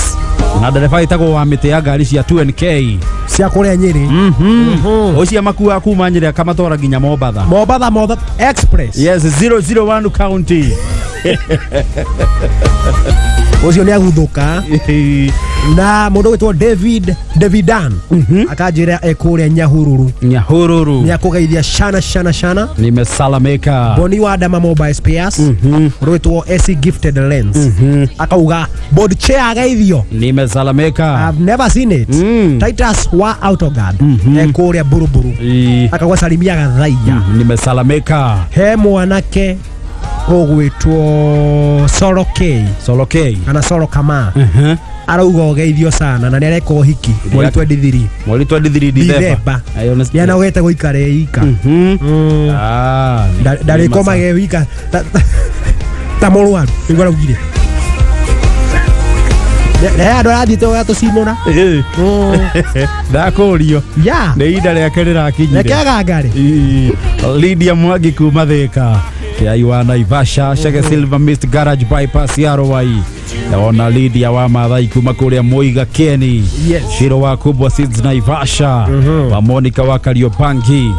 Na ndereba ĩtagwo wa mĩtĩ ya ngari cia 2NK. Cia kũrĩa Nyĩrĩ. Ũcio makuaga kuma Nyĩrĩ akamatwara nginya Mombatha. Mombatha Motha Express. Yes, 001 county. Ũcio nĩ aguthũka. Na mũndũ ũgwĩtwo David Davidan akanjĩra e kũrĩa Nyahururu. Nyahururu. Nĩ akũgeithia shana shana shana. Nimesalamika. Boni wa Dama Mobile Spares. Mũndũ ũgwĩtwo AC Gifted Lens. Akauga board chair ageithio. Nimesalamika. I've never seen it. Titus wa Autoguard. E kũrĩa Buruburu. Akauga salimia Gathaiya. Nimesalamika. He mwanake Ũgwĩtwo Soro K. Solo K. Kana Soro Kama. Mhm. Arauga ũgeithio sana na nĩ areka ũhiki mweri 23. Mweri 23 December. Dithemba. Ayo nĩ Nĩ anogete gũikara e ika. Mhm. Mm. Ah, Ndarĩkomaga e wika ta mũrwaru nĩguo araugire. Nĩ andũ arathiĩte gũgatũcimũra. Eh, ndakũrio Ya. nĩ ihinda rĩake rĩrakinyire. Reke agangare. Ii, Lydia Mwangi kuma Thika Kiai wa Naivasha Shege Silver Mist Garage Bypass ya Rwai ona Lydia wa Mathai kuma kuria Muiga Keni Yes. Shiro wa Kubwa Seeds Naivasha wa Monica wa Kariobangi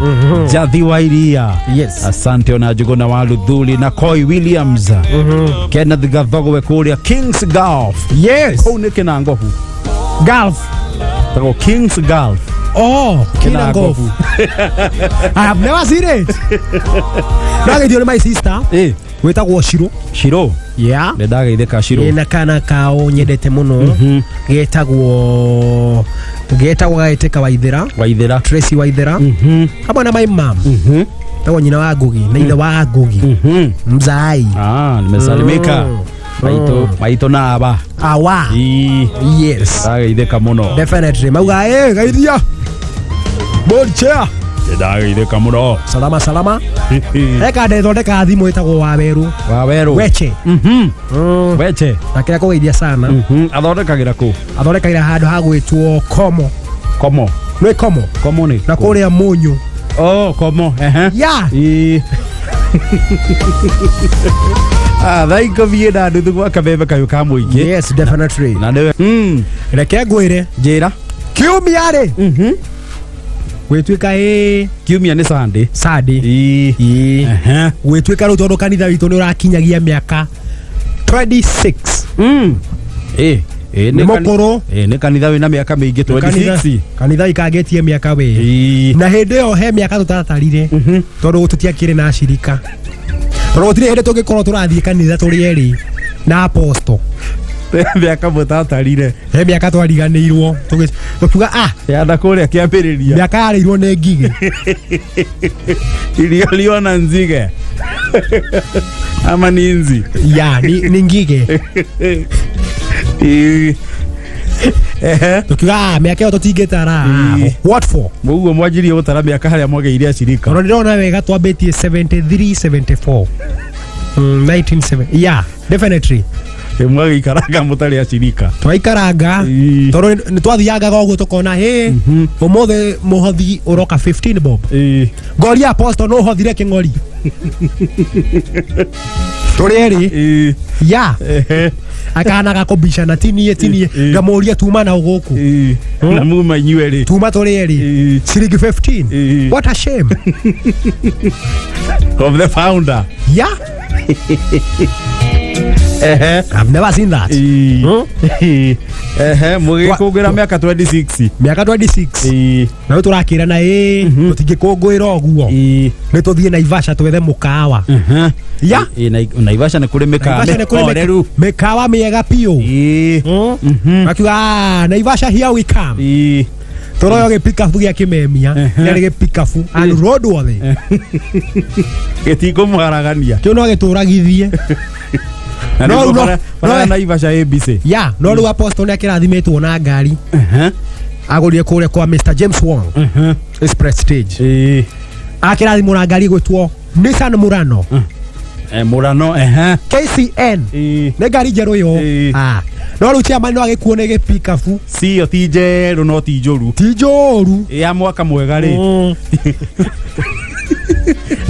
Jathi wa Iria. Yes. Asante ona Njuguna wa Luthuli na Koi Williams Kenneth Gathogwe kuria Kings Golf. Yes. Kuu nĩ Kinangofu. Golf. Tagwo Kings Golf. Oh, Kina Golf. I have never seen it. Ndageithio nĩ my sister Eh, wĩtagwo Shiro. Shiro. Yeah. Nĩ ndageithĩka Shiro. Ĩna kana kao nyendete mũno getagwo getagwo gagetĩka Waithera. Waithera. Tracy Waithera hamwe na my mom tagwo nyina wa Ngugi na ithe wa Ngugi mzai. Ah, nimesalimika. Maitũ maitũ na aba. Awa. Ii, Yes. ndageithĩka mũno. Definitely mauga eh geithia board chair. Ndageithĩka mũno. Salama salama. Eka ndethondeka thimũ ĩtagwo Wawerũ. Wawerũ. Weche. Weche. Na kĩrĩa kũgeithia sana. Athondekagĩra kũ? Athondekagĩra handũ ha gwĩtwo Komo. Komo. Nĩ Komo. Komo nĩ? Na kũrĩa Mũnyũ. Oh, Komo. Ehe. Ya. Ii. Ah, thaa ikũmi na nuthu gwa kameme kayũ ka mũingĩ. Yes, definitely. Na nĩwe. Reke ngwĩre. Njĩra. Kiumia rĩ. Gwĩtuĩka ĩ Kiumia nĩ Sunday. Sunday. Ii. Ĩĩ. Ehe. Gwĩtuĩka rĩu tondũ kanitha witũ nĩ ũrakinyagia mĩaka 26. Ĩ, ĩ, Nĩ mũkũrũ. Ĩ, nĩ kanitha wĩna mĩaka mĩingĩ 26. Kanitha ikangĩtie mĩaka wĩ. Ii. Na hĩndĩ ĩyo he mĩaka tũtatarire tondũ tũtiakĩrĩ na acirika. Tondũ gũtirĩ hĩndĩ tũngĩkorwo tũrathiĩ kanitha tũrĩ erĩ na apostle. Mĩaka mũtatarire. He mĩaka twariganĩirwo tũkiuga ah Yanda kũrĩa kĩambĩrĩria. mĩaka yarĩirwo nĩ ngigĩ. Iliyoliwa na nzige. Ama ni nzi. Ya ni ngigĩ. Ii. Ehe. Tũkiuga ah mĩaka ĩyo tũtingĩtara. Ii. What for? Mũguo mwanjirie gũtara mĩaka harĩa mwagĩire acirika. Tondũ ndĩrona wega twambĩtie 73 74. 1970. Yeah, definitely. Ĩ, mwagĩikaranga mũtarĩ acirika. Twaikaranga Ii. tondũ nĩ twathiangaga ũguo tũkona hĩ ũmũthĩ mũhothi ũroka 15 bob. Ii. Ngoria apostle no ũhothire kĩng'ori. Tũrĩ erĩ. Ii. Ya. Ehe. Akanaga kũbicana tinie tinie Ii. ngamũria tuma na ũgũkũ. Ii. Na muma inyuĩ erĩ. Tuma tũrĩ erĩ. Ii. Ciringi 15. Ii. What a shame. Of the founder. Yeah. Ehe. I've never seen that. Ii. Ii. Ehe, mũgĩkũngũĩra mĩaka 26. Mĩaka 26. Ii. Na rĩu tũrakĩrana ĩ tũtingĩkũngũĩra ũguo. Ii. Nĩ tũthiĩ Naivasha twethe mũkawa. Ya. Ĩ, Naivasha nĩ kũrĩ mĩkawa Naivasha nĩ kũrĩ mĩhoreru. mĩkawa mĩega biũ. Ii. Makiuga "Ah, Naivasha here we come." Ii. Tũroyo gĩpikabu gĩa kĩmemia kĩarĩ gĩpikabu and road worthy. Gĩtikũmũharagania. Kĩu no gĩtũragithie. Na No, nĩguo no, bara ya no. Naivasha ABC. Ya, no rĩu apostle nĩ akĩrathimĩtwo na ngari. Agũrire kũrĩa kwa Mr James Wong. Is Prestige. Ii. Akĩrathimwo na ngari ĩgwĩtwo Nissan Murano. Murano, ehe. KCN. Ii. Nĩ ngari njerũ ĩyo. Ii. Ah. No rĩu chairman no agĩkuo nĩ gĩpikabu. Cio ti njerũ no ti njũru. Ti njũru. Ya mwaka mwega rĩ.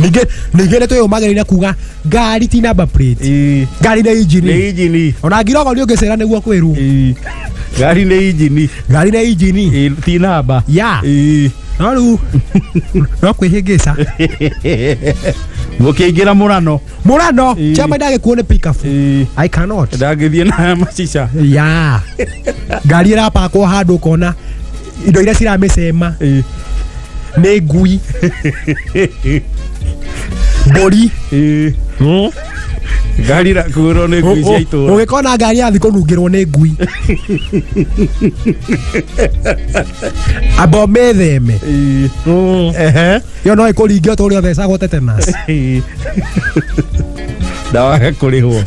Ningĩ ningĩ nĩ twĩyũmagĩrĩria kuga ngari ti number plate. Ii. Ngari nĩ injini. Nĩ injini. Ona ngirogo nĩ ũngĩcera nĩguo kwĩrwo. Ii. Ngari nĩ injini. Ngari nĩ injini. Ii, ti namba. Ya. Ii. No rĩu no kwĩhĩngĩca. Mũkĩingĩra Murano. Murano Ii. chairman ndagĩkuo nĩ pikabu. Ii. I cannot. Ndangĩthiĩ na macica. Ya. Ngari ĩrapakwo handũ ũkona indo iria ciramĩcema Ii. nĩ ngui. Mbũri. Ii. Ngari ĩrakuĩrwo nĩ ngui cia itũũra. Ũgĩkona ngari yathi kũnungĩrwo nĩ ngui. Amba ũmĩtheme. Ii. Ehe. Ĩyo no ĩkũringe o ta ũrĩa ũthecagwo tetanus. Ii. Na wage kũrĩhwo.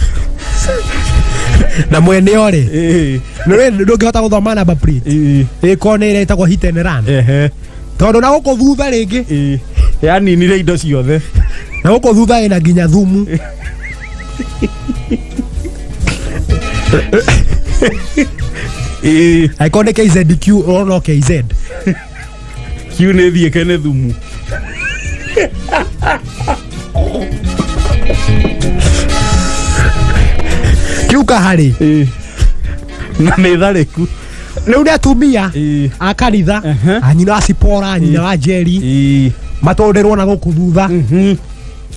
Na mwene orĩ nĩ ndũngĩhota gũthoma number plate, ĩkorwo nĩ ĩrĩa ĩtagwo hit and run, tondũ na gũkũ thutha rĩngĩ Yaninire indo ciothe. Na gũkũ thutha ĩna nginya thumu. Angĩkorwo nĩ KZQ, ũrona no KZ. Q nĩ thiĩke nĩ thumu. Kiu kaharĩ. Na nĩ tharĩku. Rĩu nĩ atumia a kanitha, a nyina wa Cipora, nyina wa Njeri, matũndĩrwo na gũkũ thutha.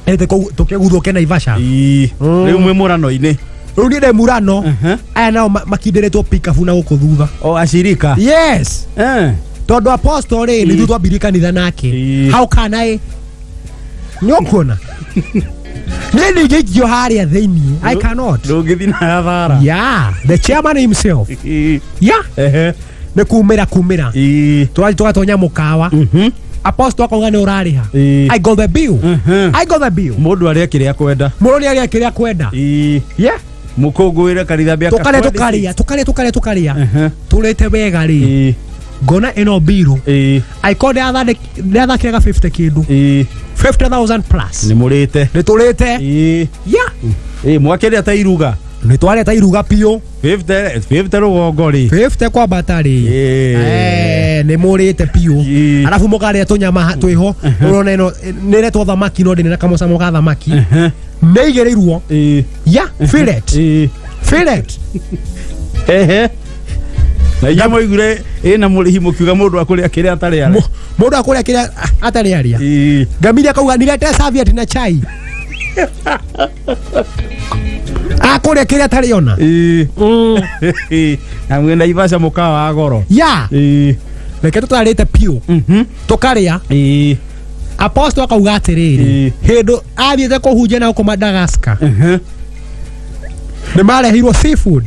Ĩtĩ kũu tũkĩguthũke Naivasha. Rĩu mwĩ mũrano-inĩ. Rĩu niĩ ndĩ Murano, aya nao makindĩrĩtwo pikabu na gũkũ thutha. O acirika. Yes. Tondũ apostle rĩ, nĩ ithuĩ twambirie kanitha nake. How can I, nĩ ũkuona niĩ ndingĩikio harĩa thĩiniĩ? I cannot. Ndũngĩthiĩ na hathara. Yeah, the chairman himself. Yeah. Nĩ kumĩra kumĩra. Tũrathiĩ tũgatonya mũkawa, apostle akauga nĩ ũrarĩha. I got the bill. I got the bill. Mũndũ arĩa kĩrĩa kwenda. Mũndũ nĩ arĩa kĩrĩa kwenda. Yeah. Mũkũngũĩre kanitha mĩaka Tũkarĩa, 26. tũkarĩa, tũkarĩa, tũkarĩa, tũkarĩa, tũrĩte wega rĩ, ngona ĩno mbiru angĩkorwo ndĩrathakĩraga 50 kĩndũ, 50,000 plus. Nĩ mũrĩte. Nĩ tũrĩte. Yeah. Mwakĩrĩa ta iruga. Nĩ twarĩa ta iruga piũ. 50 50 rũgongo rĩ. 50 kwambata rĩ. Eh, nĩ mũrĩte piũ. Arabu mũkarĩa tũnyama twĩho, ũrona ĩno nĩ ĩretwo thamaki no ndĩrĩ na kamũcamo ga thamaki, nĩ igĩrĩirwo ya fillet, fillet. Ehe. Na inyuĩ mwaiguire ĩna mũrĩhi, mũkiuga mũndũ akũrĩa kĩrĩa atarĩ arĩa. Mũndũ akũrĩa kĩrĩa atarĩ arĩa. Ngamiri akauga nilete serviette na chai, akũrĩa kĩrĩa atarĩ ona. Na mwĩ Naivasha mũkawa wa goro. Ya. Reke tũtarĩte piũ, tũkarĩa. Apostle akauga atĩrĩrĩ, hĩndũ athiĩte kũhunjia na gũkũ Madagascar nĩ mareheirwo seafood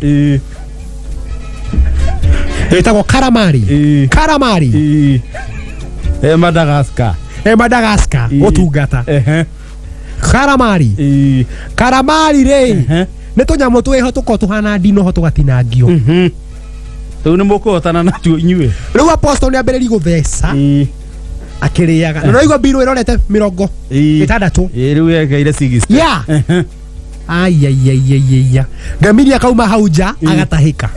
ĩtagwo calamari, calamari. E Madagascar. E Madagascar gũtungata. Calamari, calamari rĩ, nĩ tũnyamũ twĩho tũkorwo tũhana ndinoho tũgatinangio. Rĩu nĩ mũkũhotana natuo inyuĩ. Rĩu apostle nĩ ambĩrĩri gũtheca akĩrĩaga, na noigua mbirũ ĩrorete mĩrongo ĩtandatũ. Rĩu yegeire 60. Ya, aiaiaiaiaia, ngamiri akauma hau nja agatahĩka.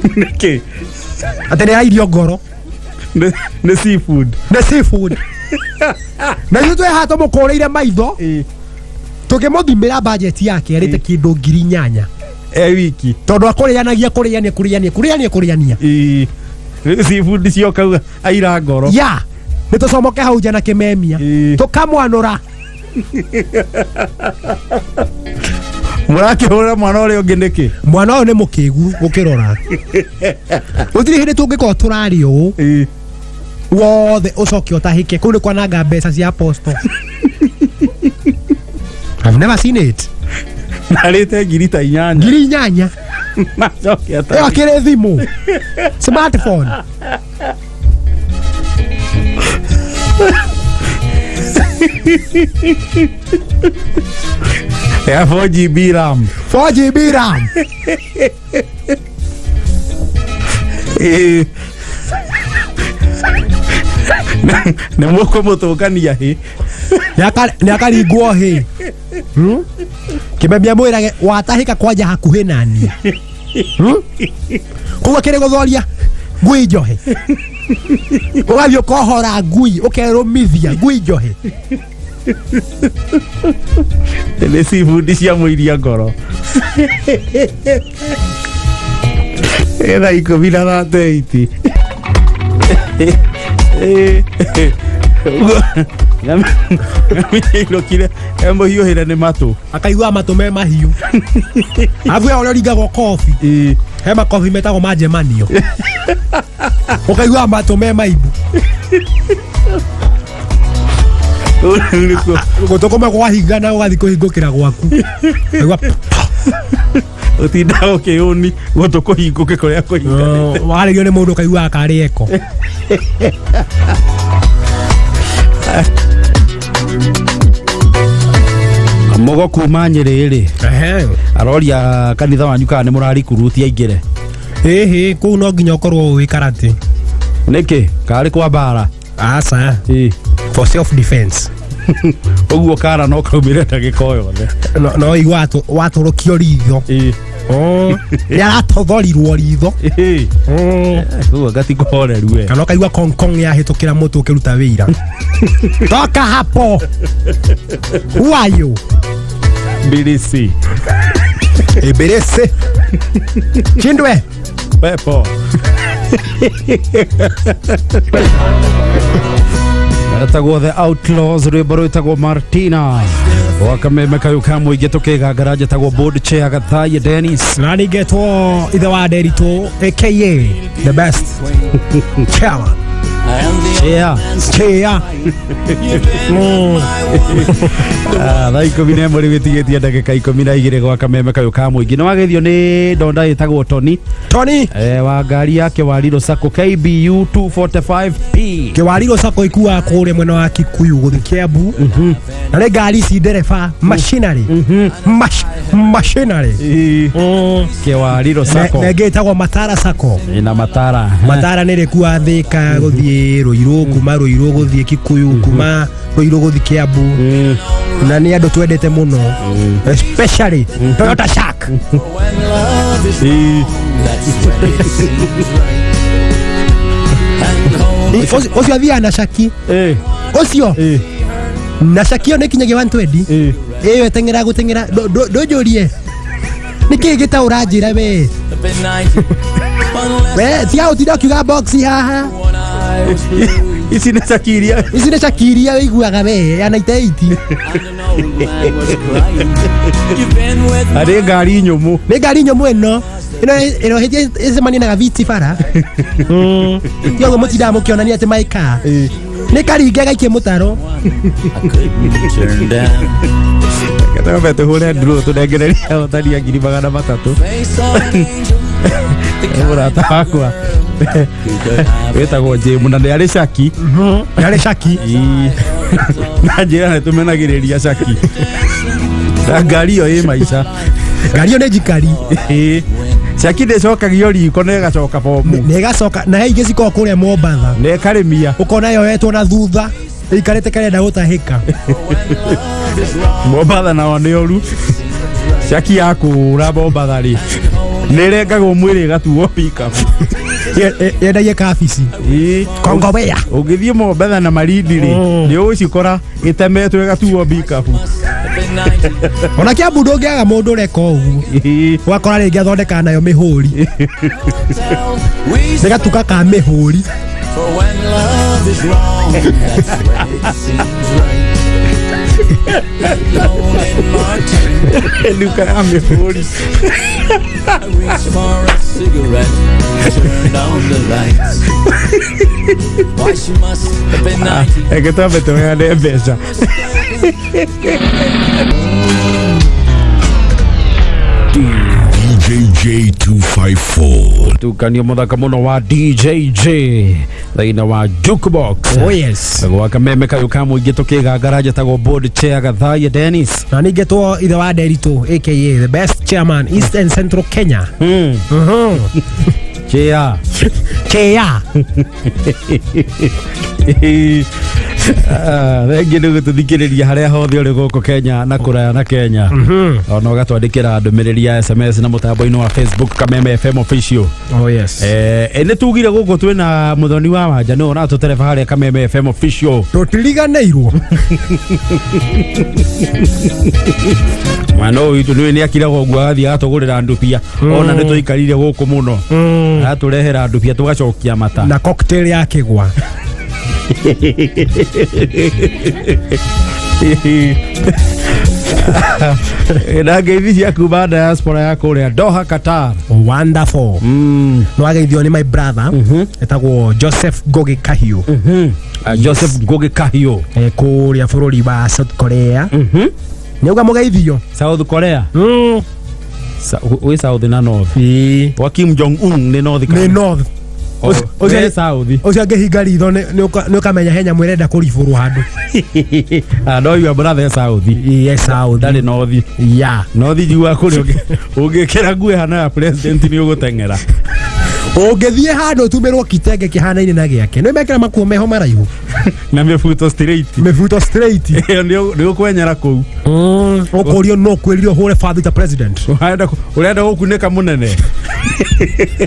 Nĩkĩ? Atĩ nĩ airio ngoro. Nĩ seafood. Nĩ seafood, na ithuĩ twĩ haha tũmũkũrĩire maitho tũkĩmũthimĩra bajeti yake arĩte kĩndũ 8,000 E wiki. Tondũ akũrĩanagia, kũrĩania, kũrĩania, kũrĩania, kũrĩania. Rĩu seafood ciokauga aira ngoro. Ya, nĩ tũcomoke hau nja na kĩmemia tũkamwanũra. Mũrakĩhũra mwana ũrĩa ũngĩ nĩkĩ? Mwana ũyũ nĩ mũkĩgu ũkĩrora, gũtirĩ hĩndĩ tũngĩkorwo tũrarĩa ũũ wothe ũcoke ũtahĩke, kũu nĩ kwananga mbeca cia apostle. I've never seen it. Narĩte ngiri ta inyanya. 8,000. Macoke Ĩyo atarĩ. akĩrĩ thimũ smartphone. Ya 4 GB RAM. 4 GB RAM. Nĩ mũkũmũtũngania hĩ. Nĩ akaringwo hĩ. Kĩmemia mwĩrage watahĩka kwanja hakuhĩ nani? Koguo akĩrĩ gũthoria ngui njohe, ũgathiĩ ũkohora ngui, ũkerũmithia ngui njohe. Nĩ seafood cia mũiria ngoro. Thaa ikũmi na 38. Ng'amĩinũkire emũhiũhĩre nĩ matũ. Akaigua matũ me mahiũ, arabu he ũrĩa ũringagwo kobi, he makobi metagwo ma njemanio, ũkaigua matũ me maimbu. Rĩu nĩkuo gũtũ kũmwe gwahingana ũgathiĩ kũhingũkĩra gwaku. Ũkaigua ũtindaga ũkĩũni gũtũ kũhingũke kũrĩa kũhinganĩte. Warĩrio nĩ mũndũ ũkaiguaga karĩ eko. Mogo kuma Nyĩrĩ rĩ, aroria kanitha wanyu kana nĩ mũrarikuruti aingĩre. Ĩhĩ, kũu no nginya ũkorwo ũĩ karate. Nĩkĩ karĩ kwa mbara? Aca. Ĩ. For self defense. Ũguo kara no kaumĩre ndagĩka o yothe. No igua watũrũkio ritho. Ĩ. Nĩ aratothorirwo ritho. Ĩ. Ũguo gatikũhoreru we. Kana ũkaigua kongkong yahĩtũkĩra mũtũ ũkĩruta wĩra. Toka hapo. Who are you? Bilisi. Ibirisi. Chindwe. Pepo. Etagwo The Outlaws, rwĩmbo rwĩtagwo Martina. Wakameme kayũ ka mũingĩ tũkĩgangara, njĩtagwo board chair Gathaie Dennis. Na ningetwo ithe wa Nderitu, aka the best chairman. Chair. Chair. Ah, thaa 11 rĩu ĩtigĩtie ndagĩka 12 gwa kameme kayũ ka mũingĩ. Nĩ wageithio nĩ ndonda ĩtagwo Tony. Tony. Wa ngari yake wa Riro Sacco KBU 245P. Kĩwariro Sacco ikuaga kũrĩa mwena wa Kikuyu gũthiĩ Kiambu. Na nĩ ngari ici ndereba machinery. Machinery. Kĩwariro Sacco. Na ĩngĩ ĩtagwo Matara Sacco. Ĩna Matara. Matara nĩ rĩkua Thĩka gũthiĩ Ruiru, kuma Ruiru gũthiĩ Kikuyu, kuma Ruiru gũthiĩ Kiambu. Na nĩ andũ twendete mũno, especially Toyota Shark. Ũcio athiaga na caki ũcio na caki ĩyo nĩ kinyagia 120 ĩyo ĩteng'era gũteng'era. Ndũnjũrie nĩ kĩĩ gĩtaũra njĩra we we tiga ũtinda ũkiuga box haha. Ici nĩ caki iria Ici nĩ caki iria wĩiguaga we ya 98. Arĩ ngari nyũmũ. Nĩ ngari nyũmũ ĩno ĩno ĩno hĩndĩ ĩcemania na gaviti bara ti ũguo mũtindaga mũkĩonania atĩ maika nĩ karinge gaikie mũtaro. Twambe tũhũre nduru tũnengererie ahotani a 300,000. Mũrata wakwa wĩtagwo Jim na nĩ arĩ caki. Nĩ arĩ caki. Ii. Na njĩra nĩ tũmenagĩrĩria caki na ngari ĩyo ĩ maica. Ngari ĩyo nĩ njikari. Ĩĩ. Caki ndĩcokagio riko na ĩgacoka bomu. Nĩ ĩgacoka na he ingĩ cikoragwo kũrĩa Mombatha. Na ĩkarĩmia. Ũkona yoetwo na thutha ĩikarĩte karenda gũtahĩka. Mombatha nao nĩ ũru. Caki ya kũũra Mombatha rĩ, nĩ ĩrengagwo mwĩrĩ ĩgatuo pickup. Yendagie kabici. Ĩĩ. Kongowea. Ũngĩthiĩ Mombatha na Malindi rĩ, nĩ ũgũcikora ĩtemetwo ĩgatuo pickup. Ona Kiambu ndũngĩaga mũndũ ũreka ũguo. Ũgakora rĩngĩ athondekaga nayo mĩhũri. Nĩ gatuka ka mĩhũri. For when love is wrong, that's when it seems right. Lonely Martin, Nduka ya mĩhũri. I reached for a cigarette, turned on the lights. Why, she must have been 90. Reke twambe tũheane mbeca. DJJ 254. Tukanio mũthaka mũno wa DJJ thĩinĩ wa jukebox. Oh yes. Gwa kameme kayũ ka mũingĩ tũkĩgangara, njĩtagwo board chair Gathaie Dennis. Na ningetwo ithe wa Nderitu, aka the best chairman, East and Central Kenya. Chair. Chair. Ah, thengiũ nĩ gũtũthikĩrĩria harĩa hothe ũrĩ gũkũ Kenya na kũraya na Kenya, ona ũgatwandĩkĩra ndũmĩrĩri ya SMS na mũtambo-inĩ wa Facebook Kameme FM Official. Oh yes. Nĩ tugire gũkũ twĩna mũthoni wa wanja nĩ ũratũtereba harĩa Kameme FM Official. Tũtiriganĩirwo. Mwana ũyũ witũ nĩ akiraga ũguo agathiĩ agatũgũrĩra ndubia, ona nĩ tũikarire gũkũ mũno, agatũrehera ndubia tũgacokia mata. Na cocktail ya kĩgwa. Na ngeithi cia kuma diaspora ya kũrĩa Doha, Qatar. Wonderful. Nĩ wageithio nĩ my brother etagwo Joseph Ngogi Kahiũ. Joseph Ngugi Kahiũ. Kũrĩa bũrũri wa South Korea. Nĩ auga mũgeithio. South Korea. Wĩ South na North. Ĩĩ. Wa Kim Jong Un nĩ North. Nĩ North. Ũcio- We south. Ũcio angĩhinga ritho nĩ ũkamenya he nyamũ ĩrenda kũribũrwo handũ. Ah, no your brother south. Yes, south. Ndarĩ north. Yeah. North njiguaga kũrĩa ũngĩkĩra nguo ĩhana ya president nĩ ũgũteng'era. Ũngĩthiĩ handũ ũtumĩrwo kitenge kĩhanaine na gĩake, nĩ mekĩra makuo meho maraihu. Na mĩbuto straight. Mĩbuto straight. Ĩyo nĩ ũkwenyera kũu. Ũkũrio no kwĩrire ũhũre bathi ta president. Ũrenda gũkunĩka mũnene.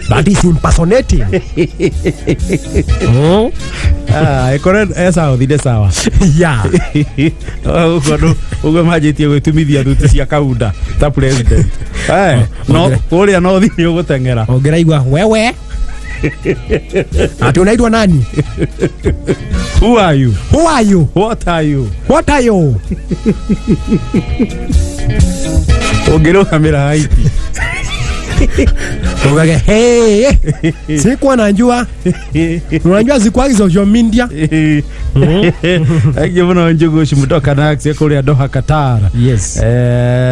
That is impersonating. Ah, ĩkore e south nĩ sawa. Yeah. Ũguo andũ ũguo manjĩtie gwĩtumithia thuti cia kaunda ta president. Eh, no kũrĩa north nĩ ũgũteng'era. Ũngĩraigua wewe. Ati unaitwa nani? Who are you? Who are you? What are you? What are you? Ũngĩrũgamĩra Haiti. Ugage, hey, sikuwa najua. Unajua sikuwa social media. Aingĩ mũno Njũgũ Cimutoka na Axia kũrĩa Doha Qatar. Yes.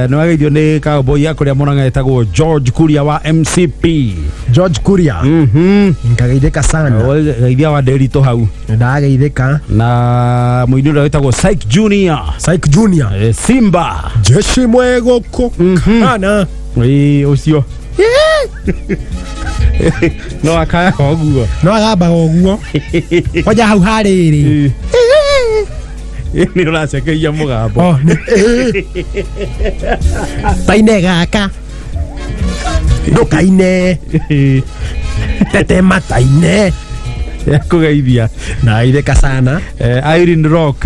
Nĩ wageithio nĩ cowboy ya kũrĩa Murang'a ĩtagwo George Kuria wa MCP. George Kuria. Nikageithĩka sana. Geithia wa Nderitu hau. Ndageithĩka. Na mũini ũrĩa wĩtagwo Syke Junior. Syke Junior. Simba. Jeshi mwegũkũ. Kana. Ĩĩ, ũcio. No akayaga ũguo. No agambaga ũguo. Kwanja hau harĩrĩ. Nĩ ũracekeria mũgambo. Oh, taine gaka. Ndũkaine. Tetema taine. Ya kũgeithia. Ndageithĩka sana. Irene Rock.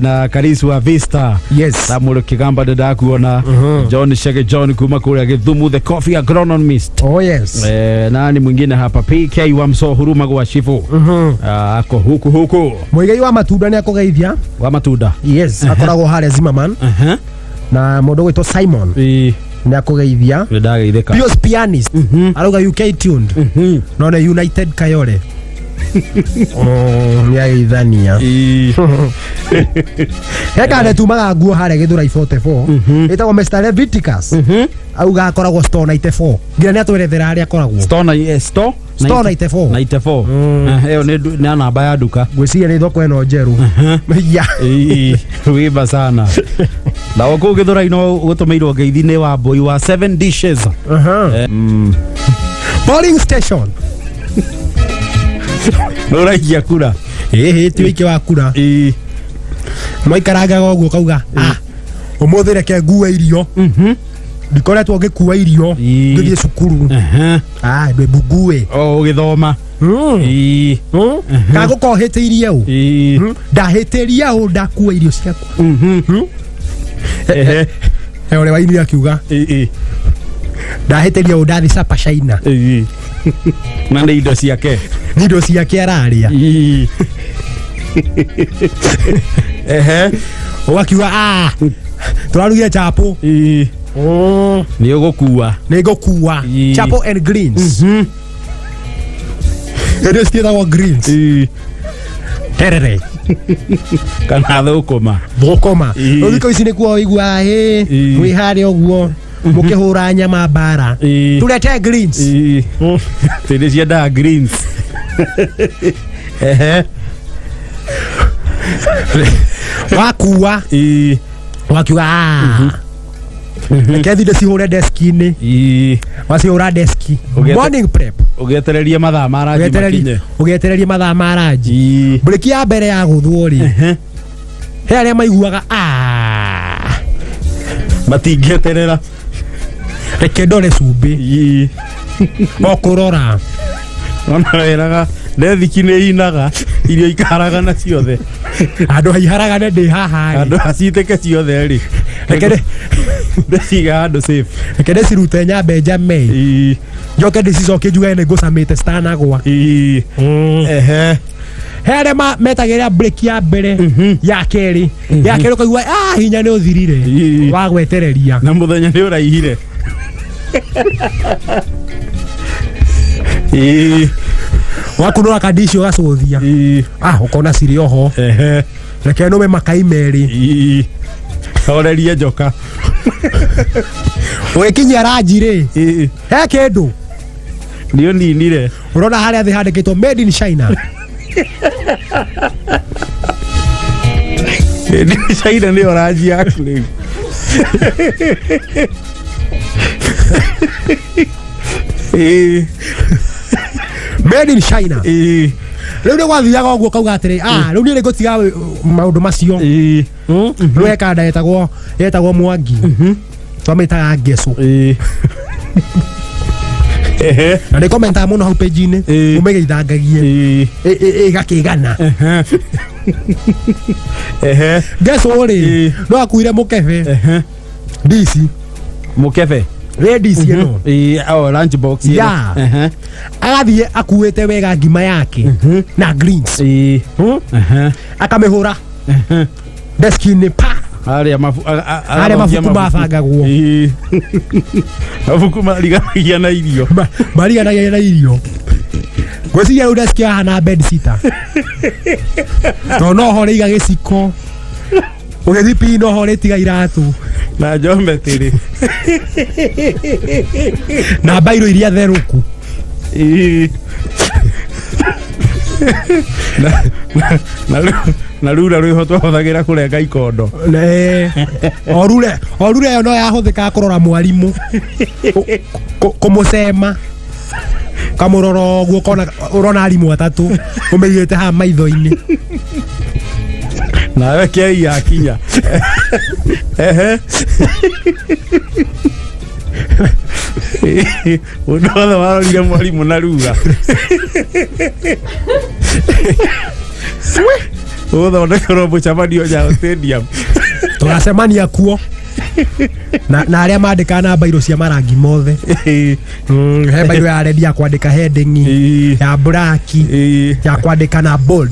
Na Karisu wa Vista. Yes. Samuel Kigamba ndĩrakuona. John Shege John kuma kũrĩa Gĩthumu the coffee agronomist. Oh yes. Nani mwingine hapa PK wa Mso Huruma gwa Shifu. Ako huku huku. Mũigai wa matunda nĩ akũgeithia. Wa matunda. Yes, akoragwo harĩa Zimmerman. Na mũndũ ũgwĩtwo Simon nĩ akũgeithia. Nĩ ndageithĩka. Pius Pianist arauga UK tuned. No nĩ United Kayole. Nĩ ageithania. He kana tumaga nguo harĩa Gĩthũrai 44 ĩtagwo Mr Leviticus. Auga akoragwo store 94. Nginya nĩ atwerethera harĩa akoragwo. Store store Store 94. 94. Ĩyo nĩ namba ya nduka. Ngwĩciria nĩ thoko ĩno njerũ. Yeah. Wimba sana. Na kũu Gĩthũrai no gũtũmĩirwo ngeithi nĩ wa Mbũi wa 7 dishes. Polling station. Nĩ ũraikia kura. Ĩhĩ ti ũikia wa kura. Maikarangaga ũguo kauga, ah, ũmũthĩ reke ngue irio. Ndikoretwo ngĩkua irio ngĩthiĩ cukuru. Ah, ndĩmbugue. O ũgĩthoma. Kana gũkorwo hĩtĩirie ũ. Ndahĩtĩria ũ ndakua irio ciakwa. He ũrĩa wainire akiuga. Ndahĩtĩria ũ ndathi Sapa China. Na nĩ indo ciake. Nĩ indo ciake ararĩa. Ũgakiuga, ah, tũrarugire chapo. Nĩ ũgũkua. Nĩ ngũkua. Chapo and greens. Irio citiĩtagwo greens. Terere. Kana thũkũma. Thũkũma. Rĩu thikũ ici nĩkuo ũiguaga, ĩ, mwĩ harĩa ũguo mũkĩhũra nyama mbara. Tũrete greens. Tĩndĩ ciendaga greens. Wakua. Wakiuga, ah. Reke thiĩ ndĩcihũre deski-inĩ. Wacihũra deski. Morning prep. Ũgĩetereria mathaa ma ranji makinye. Ũgĩetereria mathaa ma ranji. Breki ya mbere ya gũthwo rĩ. He arĩa maiguaga, ah. Matingĩeterera. Reke ndore cumbĩ. O kũrora. Ona wĩraga ndethiki nĩ inaga irio ikaragana ciothe. Handũ haiharagane ndĩ haha rĩ. Handũ hacitĩke ciothe rĩ. Reke ndĩciga handũ safe. Reke ndĩcirute nyambe njame. Njoke ndĩcicokie njuge nĩ ngũcamĩte citanagwa. He arĩa metagĩrĩra break ya mbere ya kerĩ. Ya kerĩ ũkaigua, ah, hinya nĩ ũthirire. Wa gwetereria. Na mũthenya nĩ ũraihire. Wakunũra kandi icio ũgacũthia. Ah, ũkona cirĩ oho. Reke nũme makai merĩ. Horerie njoka. Ũgĩkinyia ranji rĩ. He kĩndũ. Nĩ ũninire. Ũrona harĩa thĩ handĩkĩtwo made in China. Made in China nĩyo ranji yaku rĩu. Ĩĩ. Made in China. Ĩĩ. Rĩu nĩ gwathiaga ũguo kauga atĩrĩ, ah, rĩu niĩ nĩ ngũtiga maũndũ macio. Ĩĩ. Rĩu he kanda yetagwo Mwangi. Twamĩtaga Ngecu. Ĩĩ. Ehe. Na nĩ komentaga mũno hau page-inĩ. Ĩĩ. Ũmĩgeithangagie. Ĩĩ. Ĩgakĩgana. Ehe. Ngecu rĩ, Ĩĩ. no akuire mũkebe. Ehe. Ndici. Mũkebe. Rĩ ndici ĩno. Ĩĩ, oh, lunch box ĩno. Ya. Ehe. Agathiĩ akuĩte wega ngima yake na greens. Ĩĩ. Ehe. Akamĩhũra deski-inĩ pa. Harĩa mabu Harĩa mabuku mabangagwo. Ĩĩ. Mabuku mariganagia na irio. Mariganagia na irio. Ngwĩciria rĩu deski yahana bed sitter. Tondũ no ho rĩiga gĩciko. Ũgĩthiĩ pii no ho rĩtiga iratũ. Na geometry. Na mbairũ iria therũku. Ĩĩ. Na rura rwĩho twahũthagĩra kũrenga ikondo. O rura ĩyo no yahũthĩkaga kũrora mwarimũ. Kũmũcema. Kamũrora ũguo ũkona ũrona arimũ atatũ ũmĩigĩte haha maitho-inĩ. Nawe kei yakinya. Ehe. Mũndũ wothe warorire mwarimũ na rura. Ũgũthondekerwo mũcemanio Nyayo Stadium. Tũgacemania kuo. Na arĩa mandĩkaga na mbairũ cia marangi mothe. He mbairũ ya red ya kwandĩka heading, ya black ya kwandĩka na bold,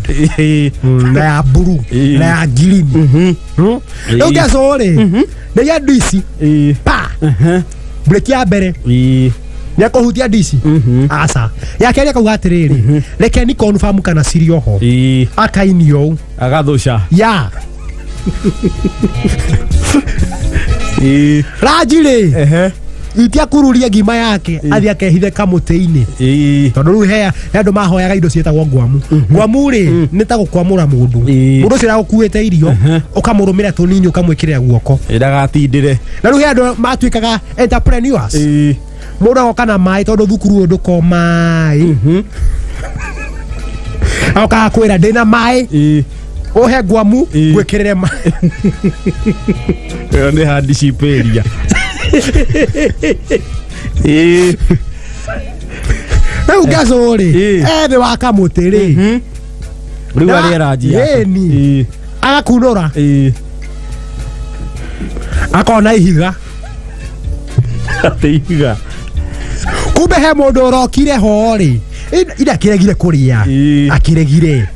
na ya blue, na ya green. Rĩu ngeco rĩ, nĩ ya ndici. Pa. Break ya mbere. Nĩ akũhutia ndici. Aca. Ya kerĩ akauga atĩrĩrĩ, reke ni confirm kana cirĩ oho. Akainio ũũ. Agathũca. Ya. Ranji rĩ. Itiakururia ngima yake athiĩ akehithe kamũtĩ-inĩ. Tondũ rĩu he andũ mahoyaga indo ciĩtagwo ngwamu. Ngwamu rĩ nĩ ta gũkwamũra mũndũ. Mũndũ ũcio ũragũkuĩte irio ũkamũrũmĩra tũnini ũkamwĩkĩrĩra guoko. Ndagatindĩre. Na rĩu he andũ matuĩkaga entrepreneurs. Mũndũ agoka na maĩ tondũ thukuru ũyũ ndũko maĩ. Agoka akwĩra ndĩna maĩ. Ũhe ngwamu ngwĩkĩrĩre maĩ. Ĩyo nĩ hardship area. Rĩu ngeco rĩ, ethĩ wa kamũtĩ rĩ. Rĩu arĩ ranji yake. Ĩni. Agakunũra. Akona ihiga. Atĩ ihiga. Kumbe he mũndũ ũrokire ho rĩ. Ida akĩregire kũrĩa. Akĩregire.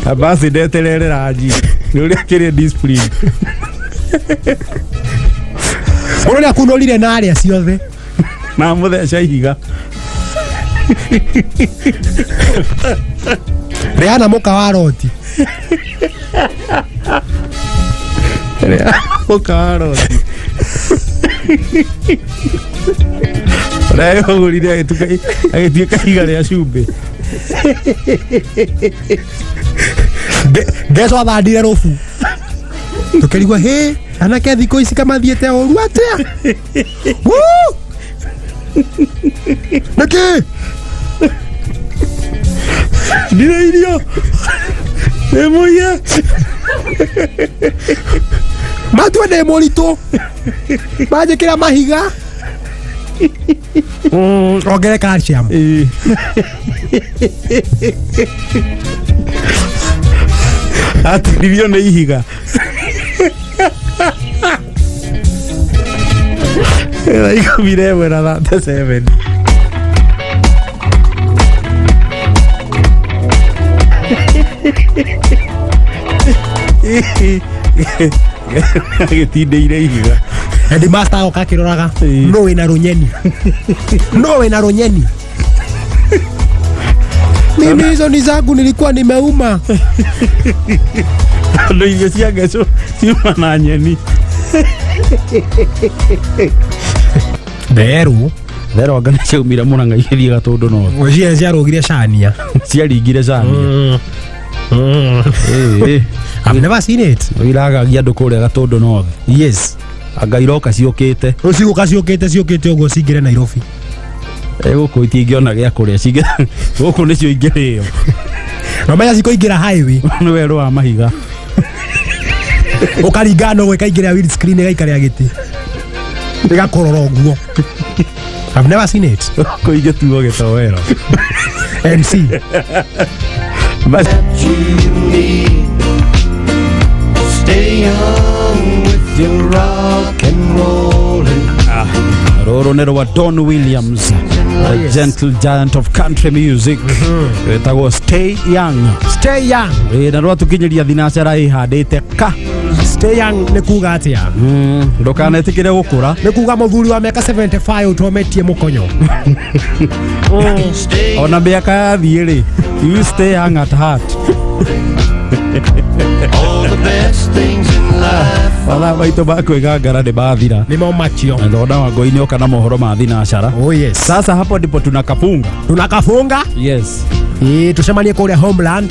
Abasi ndeterere ranji. Nĩ ũrĩa akĩrĩ discipline. Mũndũ nĩ akunũrire na arĩa ciothe. Na mũtheca ihiga. Rĩana mũka wa roti. Rĩana mũka wa roti. Ũrĩa yũgũrire agĩtuĩka ihiga rĩa cumbĩ. Ngeco athandire rũbu. Tũkĩrigwo hĩ anake thikũ ici kamathiĩte ũru atĩa? Woo! Nĩkĩ? Ndirĩ irio. Nĩ mũiye. Matue ndĩ mũritũ. Manjĩkĩra mahiga. Ongere calcium. Atiririo nĩ ihiga. Thaa 11 na 37. Agĩtindĩire ihiga. Headmaster agoka akĩroraga no wĩna rũnyeni. No wĩna rũnyeni. Mimi hizo ni zangu nilikuwa nimeuma. Tondũ irio cia ngeco ciuma na nyeni. Nderwo. Therero anga nĩ ciaumire Mũrang'a igĩthiĩ Gatũndũ North. Ngwĩciria ciarũgire cania. Ciaringire cania. Ĩĩ. I've never seen it. Iragagia andũ kũrĩa Gatũndũ North. Yes. Anga iroka ciũkĩte. Rĩu cigũka ciũkĩte ciũkĩte ũguo cingĩre Nairobi. Gũkũ itingĩona gĩa kũrĩa cingĩ gũkũ nĩcio ingĩrĩo. Na menya cikũingĩra highway. Nĩ werũ wa mahiga. Ũkaringa no ĩkaingĩra windscreen ĩgaikarĩra gĩtĩ. Ĩgakorora ũguo. I've never seen it. Gũkũ ingĩtuo gĩtoero. MC. Bas- You need. Stay young with your rock and rollin'. Rũrũ nĩ rwa Don Williams, the gentle giant of country music, wĩtagwo Stay Young. Stay young. Ĩ, na rwatũkinyĩria thinacara ĩhandĩte ka. Stay young nĩ kuga atĩa? Ndũkanetĩkĩre gũkũra. Nĩ kuga mũthuri wa mĩaka 75 ũtometie mũkonyo. Stay Ona mĩaka yathiĩ rĩ, you stay young at heart. all the best things in life. Mathaa maitũ ma kwĩgangara nĩ mathira. Nĩmo macio. Na ndona Wangũi nĩoka na mohoro ma thinacara. Oh yes. Sasa hapo ndipo tunakafunga. Tunakafunga. Yes. Ĩĩ, tucemanie kũrĩa homeland.